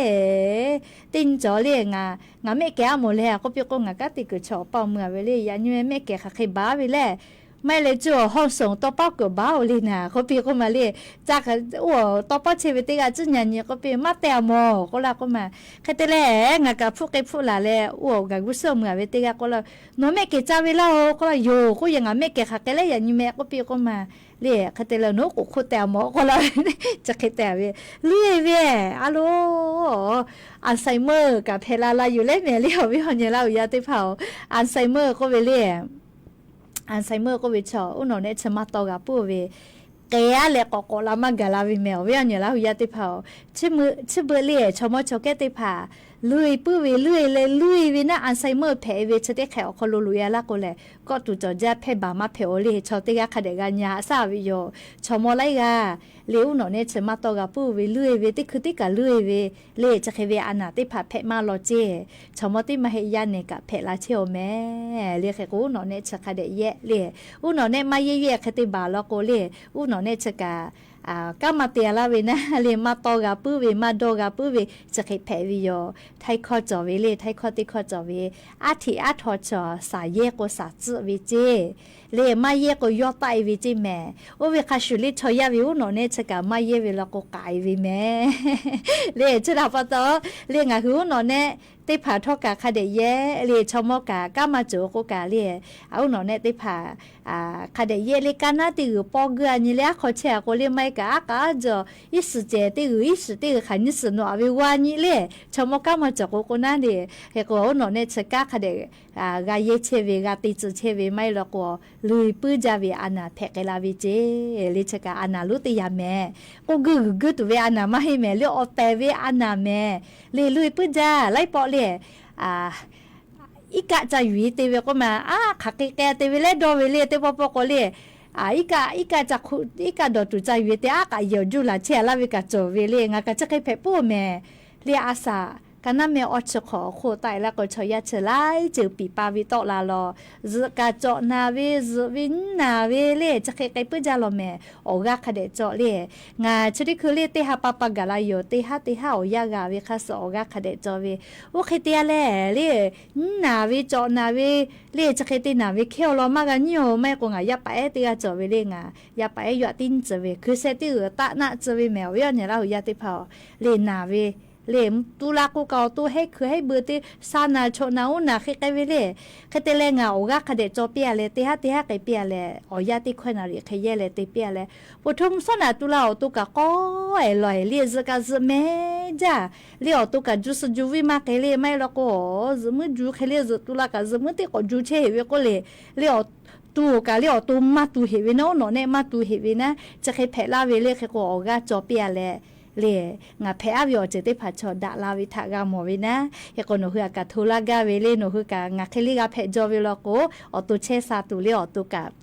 teˇ nyi cawˬ le. Ngaˬ mehˆ kehˍ aˉ mawˬ leh k'oˆ piˇ k'o, ngaˬ kanˉ te kuiˬ chaw awˬ pa awˬ meuˇ-a ve le, yaꞈ nyi mehˆ kehˍ hk'aˬ hk'e baˬ ve le. Maˇ heˆ leh cuˇ awˬ hawˇ suhˍ tawˇ pawˆ kuiˬ baˬ-oˬ le naˍ k'oˆ piˇ k'oˆ ma le. Caˇ hk'aˬ oˇ tawˇ pawˆ chehˇ ve teˇ g'aˇ ciˉ nyi nyi k'oˆ piˇ maˇ teh-a mawˬ k'oˆ laˇ k'oˆ ma. Hk'e te leh ngaˬ kaꞈ hpfuhˆ k'ai hpfuhˆ laˬ leh oˇ awˬ gaˬ gu suhˉ meuˇ-a ve teˇ g'aˇ k'oˆ laˇ, nawˬ mehˆ kehˍ ca ve laˇ-oˬ k'oˆ laˇ, yoˬ k'oˆ, yaꞈ ngaˬ mehˆ kehˍ hk'aˬ hk'e leh yaꞈ nyi mehˆ k'oˆ piˇ k'oˆ ma le. Hk'e te leh nawˬ oˉ k'oˍ hk'oˆ teh-a mawˬ k'oˆ laˇ, chi hk'e te-a ve, leuˉ-e ve, a loˉ, Alzheimer kaꞈ hpehꞈ la la yuˬ leh mehˍ le awˬ viˉ awˬ nyi laˇ uiˍ yaˇ teˇ hpaˍ-oˬ, Alzheimer k'oˆ ve le. Alzheimer k'oˆ ve chaw uˉ nawꞈ nehˆ chi maˇ tawˇ g'a puiˉ ve, k'ehˍ-a leh k'awꞈ k'awꞈ la maˇ gaˬ la ve mehˍ awˬ viˉ awˬ nyi laˇ uiˍ yaˇ teˇ hpaˍ-oˬ, chi beuꞈ le chaw mawˇ chaw kehˉ teˇ hpaˍ leuˉ-e puiˉ ve, leuˉ-e leh leuˉ-e ve naˉ Alzheimer hpehꞈ ve chi teˇ hk'ehꞈ awˬ hk'aw lo loꞈ-e-a laˇ k'o lehˬ, kawˆ tuˬ cawˬ jaˇ hpehˇ baˬ maˇ hpehꞈ-oˬ le. Chaw teˇ g'aˇ hk'a dehꞈ g'a nyi haꞈ shaˉ ve yoˬ. Chaw mawˇ laiˉ g'aˇ le uˉ nawꞈ nehˆ chi maˇ tawˇ g'a puiˉ ve, leuˉ-e ve teˇ hkui teˇ kaˬ leuˉ-e ve le, chi hk'e ve a naˍ teˇ hpaˍ hpehꞈ maˇ law ceˇ. Chaw mawˇ teˇ maˇ heˆ yaˇ nehˬ kaꞈ hpehꞈ la chehˇ-oˬ mehˍ le. Hk'e k'o uˉ nawꞈ nehˆ chi hk'a dehꞈ yehˆ le, uˉ nawꞈ nehˆ maˇ yehˇ yehˇ hk'e te baˬ law k'o le, uˉ nawꞈ nehˆ chi kaꞈ kanˉ maˇ te-a laˇ ve naˉ le, maˇ tawˇ g'a puiˉ ve, maˇ dawˇ g'a puiˉ ve, chi hk'e hpehꞈ ve yoˬ. Htaiˇ hkawˇ cawˬ ve le, htaiˇ hkawˇ teˇ hkawˇ cawˬ ve, aˉ hteꞈ aˉ htaw chaw shaˍ yehˇ k'o shaˍ tcuhˆ ve ceˇ le, maˇ yehˇ k'o yawˇ taˆ-e ve ceˇ mehˍ. Oˇ ve hk'a shuˍ le chaw yaˇ ve uˉ nawꞈ nehˆ chi kaꞈ maˇ yehˇ ve law k'o k'ai ve mehˍ le. Chi htaꞈ pa taw le ngaˬ hui uˉ nawꞈ nehˆ teˇ hpaˍ htawˇ kaꞈ hk'a dehꞈ yehˆ le, chaw mawˇ kaꞈ kanˉ maˇ cawˬ k'oˆ kaꞈ le, uˉ nawꞈ nehˆ teˇ hpaˍ hk'a dehꞈ yehˆ le. Kanˉ naˉ teˇ g'uiˬ pawˇ geuˆ-a nyi le, aˉ hk'aw chehˇ-a k'o le maˇ heˆ kaꞈ aˉ k'aˉ jaw iˉ suhˍ cehˬ teˇ g'uiˬ iˉ suhˍ teˇ g'uiˬ hk'aˬ nyiˇ suhˍ nawꞈ-a ve g'aw nyi le, chaw mawˇ kanˉ maˇ cawˬ k'o k'o naˉ le. Hk'e k'o uˉ nawꞈ nehˆ chi kanˉ hk'a dehꞈ g'a yehˇ chehˇ ve, g'a te tcuh chehˇ ve maˇ heˆ law k'o, leuˉ-e puiˉ jaˇ ve a naˍ hpehꞈ k'ai la ve ceˇ le. Chi kaꞈ a naˍ lonˉ teˇ yaꞈ mehˍ. K'oˆ geuˆ g'uiˬ geuˆ tuˬ ve a naˍ maˇ heˆ mehˍ le, awˬ tehˬ ve a naˍ mehˍ le. Leuˉ-e puiˉ jaˇ laiˉ pawˆ le. Iˉ kaˆ ca yuˬ-e te ve k'oˆ ma, aˉ hk'aˬ hk'e k'ai te ve leh dawˇ ve le, teˇ pawˆ pawˆ k'o le, iˉ kaˆ iˉ kaˆ ca hk'u iˉ kaˆ dawˬ tuˬ ca yuˬ-e te aˉ k'aꞈ yehˬ awˬ juˇ laˬ chehˇ-a laˇ ve kaꞈ cawˬ ve le. Ngaˬ kaꞈ chi hk'e hpehꞈ puiˉ-oˬ mehˍ le. A shaˍ ka naˉ meh awˇ chi hk'awꞈ awˬ hk'oˆ taˆ-e laˇ k'o chaw yaˇ chi laiˉ ceuˬ piˍ pa ve tawˆ la law, zuhꞈ kaꞈ cawꞈ naˍ ve, zuhꞈ ve nyiˉ naˍ ve le, chi hk'e k'ai puiˉ jaˇ law mehˍ. Awˬ g'aˇ hk'a dehꞈ cawˬ le. Ngaˬ chi teˇ hkui le teˇ ha pa pa gaˬ la yoˬ. Teˇ haˉ teˇ haˉ awˬ yanˇ g'a ve hk'a suh awˬ g'aˇ hk'a dehꞈ cawˬ ve, oˇ hk'e te-a leh le, nyiˉ naˍ ve cawꞈ naˍ ve le, chi hk'e te naˍ ve hkehˇ-aw law maˇ g'a nyi-oˬ. Maˇ heˆ k'o ngaˬ yaˇ paˍ ehˉ teˇ g'aˇ cawˬ ve le, ngaˬ yaˇ paˍ ehˉ yaꞈ tiˉ nyi tcuh ve, hkui sheh teˇ g'uiˬ taˆ naˆ tcuh ve mehˍ awˬ viˉ awˬ nyi laˇ hui yaˇ teˇ hpaˍ-oˬ le. Naˍ ve le, tu la k'oˆ kaꞈ awˬ to hehˉ hkui hehˉ beu te sha naˍ chaw naˍ oˇ naˍ hk'e k'ai ve le. Hk'e te leh ngaˬ awˬ g'aˇ hk'a dehꞈ cawˬ piˇ-a leh teˇ haˉ teˇ haˉ k'ai piˇ-a leh awˬ yanˇ teˇ hkawehˇ naˍ riˍ hk'e yehˇ leh te piˇ-a leh, ปฐมชั้น naˍ tu la awˬ to kaꞈ k'awꞈ-e lawˬ-e le, zuhꞈ kaꞈ zuhꞈ mehˍ jaˇ le. Awˬ to kaꞈ ju suh ju viˇ maˇ k'ai le, maˇ heˆ law k'o zuhꞈ muiˉ ju hk'e le, zuhꞈ tu la kaꞈ zuhꞈ muiˉ teˇ k'awꞈ ju chehˇ heꞈ ve k'oˆ le. Le awˬ to kaꞈ le awˬ to maˇ tu heꞈ ve naˉ, uˉ nawꞈ nehˆ maˇ tu heꞈ ve naˉ, chi hk'e hpehꞈ laˇ ve le. Hk'e k'o awˬ g'aˇ cawˬ piˇ-a leh le, ngaˬ hpehꞈ-aˉ ve awˬ ceuˬ teˇ hpaˍ chaw daꞈ la ve htaꞈ g'a mawˬ ve naˉ. Hk'e k'o nawˬ hui aꞈ kaꞈ hto laˇ gaˇ ve le. Nawˬ hui kaꞈ ngaˬ hk'e le g'a hpehꞈ jaw ve law k'o, awˬ to chehˇ sha tuˬ le, awˬ to kaꞈ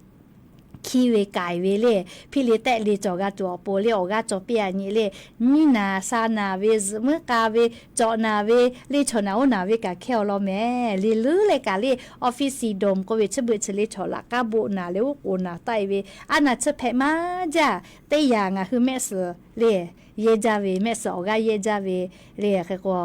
hkiˇ ve k'ai ve le, hpiˇ le tehˆ le cawˬ g'a tuˬ awˬ pon le, awˬ g'aˇ cawˬ piˇ-a nyi le. Nyiˉ naˍ sha naˍ ve, zuhꞈ muiˉ k'a ve, cawꞈ naˍ ve le, chaw naˍ oˇ naˍ ve kaꞈ hkehˇ-aw law mehˍ. Le leuˉ leh kaꞈ le, office syndrome k'oˆ ve chi beuꞈ chi le chaw laꞈ k'aˉ boˆ naˍ leh oˉ k'oˍ naˍ taˆ-e ve, a naˍ chi hpehꞈ maˇ jaˇ. Teˇ yanˇ ngaˬ hui mehˆ suhˍ le yehˇ jaˇ ve, mehˆ suhˍ awˬ g'aˇ yehˇ jaˇ ve le. Hk'e k'o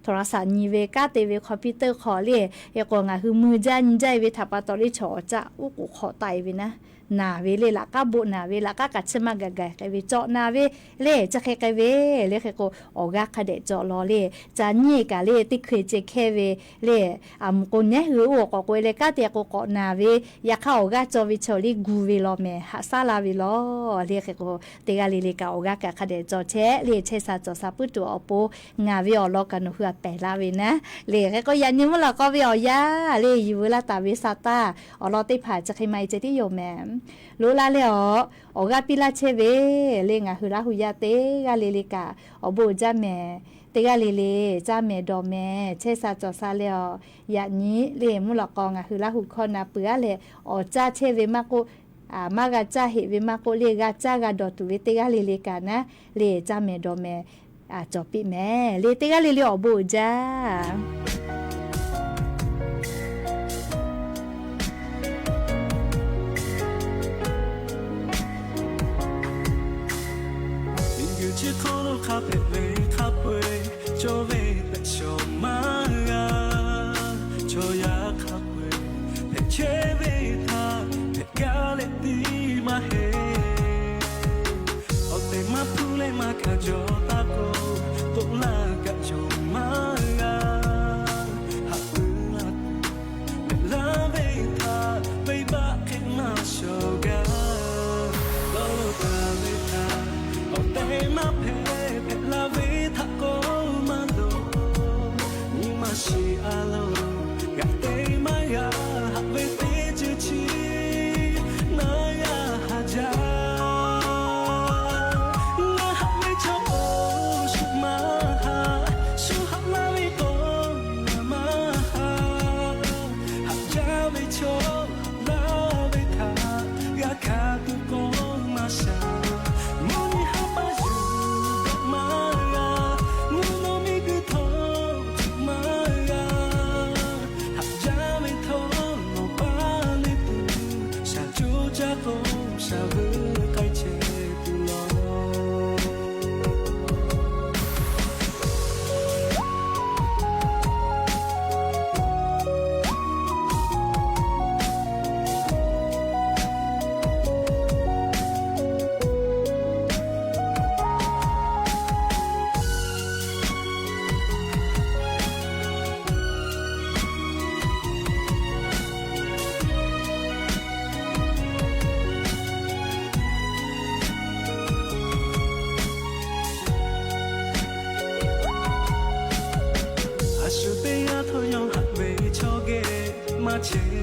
โทรศัพท์ nyi ve, kanˉ te ve, computer hk'aw le, hk'e k'o ngaˬ hui mui jaˇ nyi jaˇ-e ve htaꞈ pa taw le chaw awˬ caˆ oˉ k'oˍ hk'aw taˆ-e ve naˉ naˍ ve le, laꞈ k'aˉ boˆ naˍ ve, laꞈ k'aˉ kaꞈ chi maˇ gaˬ gaˬ k'ai ve, cawꞈ naˍ ve le, chi hk'e k'ai ve le. Hk'e k'o, awˬ g'aˇ hk'a dehꞈ cawˬ law le. Ca nyiˇ kaꞈ le, teˇ hkui ceh hkehˇ ve le. Aˬ mvuhˬ k'o, nehˉ hui oˇ k'awꞈ k'oꞈ e leh kanˉ te k'o k'awꞈ naˍ ve, yaꞈ hk'aˇ awˬ g'aˇ cawˬ ve chaw le gu ve law mehˍ, haꞈ shaˉ laˇ ve law le. Hk'e k'o, teˇ g'aˇ le le kaꞈ awˬ g'aˇ kaꞈ hk'a dehꞈ cawˬ chehˇ le. Chehˇ sha cawˬ sha puiˉ tuˬ awˬ pon ngaˬ ve awˬ lawn kaꞈ nawˬ hui htaꞈ pehˬ laˇ ve naˉ le. Hk'e k'o, yaꞈ nyi mvuhˇ lawꞈ k'aw ve awˬ yanˇ le, yuˬ veu laˇ taˍ ve sa taˇ awˬ lawn teˇ hpaˍ chi hk'e maˇ e ceh tiˉ yoˬ mehˍ. Loꞈ laˇ leh awˬ, awˬ g'aˇ piˇ laˇ chehˇ ve le, ngaˬ hui Laˇ hu yaˇ teˇ g'aˇ le le kaꞈ awˬ bon uiˍ jaˇ mehˍ. Teˇ g'aˇ le le caˇ mehˍ dawˬ mehˍ, chehˇ sha cawˬ sha leh awˬ, yaꞈ nyi le mvuhˇ lawꞈ k'aw ngaˬ hui Laˇ hu hkawˇ na peuˬ aˉ leh, awˬ caˇ chehˇ ve maˇ k'oˆ, maˇ g'a caˇ heꞈ ve maˇ k'oˆ le, g'a caˇ g'a dawˬ tuˬ ve teˇ g'aˇ le le kaꞈ naˉ le, caˇ mehˍ dawˬ mehˍ cawˬ piˇ mehˍ le. Teˇ g'aˇ le le awˬ bon uiˍ jaˇ. Miˬguiˬ chi hk'oˆ lo hk'a hpehꞈ ve hk'a peu-eˬ, cawˇ ve tehꞈ shawˍ maˇ g'a. Chaw yaˇ hk'a peu-eˬ hpehꞈ chehˇ ve htaꞈ hpehꞈ gaˇ leh tiˉ maˇ heˆ. Awˬ tehˬ maˇ hpuˇ leh maˇ kaꞈ jaw taˇ k'o, k'oˆ laˇ kaꞈ yonˍ maˇ g'a. Haꞈ pui laˇ tuˬ hpehꞈ laˇ ve htaꞈ venˇbaˆ hk'e maˇ shawˍ gaˇ. Dawˇ law taˍ ve htaꞈ awˬ tehˬ maˇ hpehꞈ, hpehꞈ laˇ ve htaꞈ k'oˆ maˇ loˍ. Nyi ma shiˍ a loˍ, g'aꞈ te maˇ g'a. Haꞈ ve teˇ ceuˬ chi naˉ g'a haꞈ jaˇ. Ngaˬ haꞈ ve chaw k'o shu maˇ haꞈ, shu haꞈ laˇ ve k'o ngaˬ maˇ haꞈ. Haꞈ jaˇ ve chaw haꞈ laˇ ve htaꞈ g'a hkanˍ tuˬ k'o maˇ shaˍ. Mvuhˇ nyi haˉ paˇ yuˬ daꞈ maˇ g'a, mvuhˇ naw miˬguiˬ htawˇ tuˬ maˇ g'a. Haꞈ jaˇ ve htawˇ nawˬ paˇ le tuˬ, shaˍ coˇ caˇ k'o shaˍ veuˬ k'ai chehˇ tuˬ law. A shu teˇ g'aˇ htawˇ yawˇ haꞈ ve chaw geh maˇ chehˇ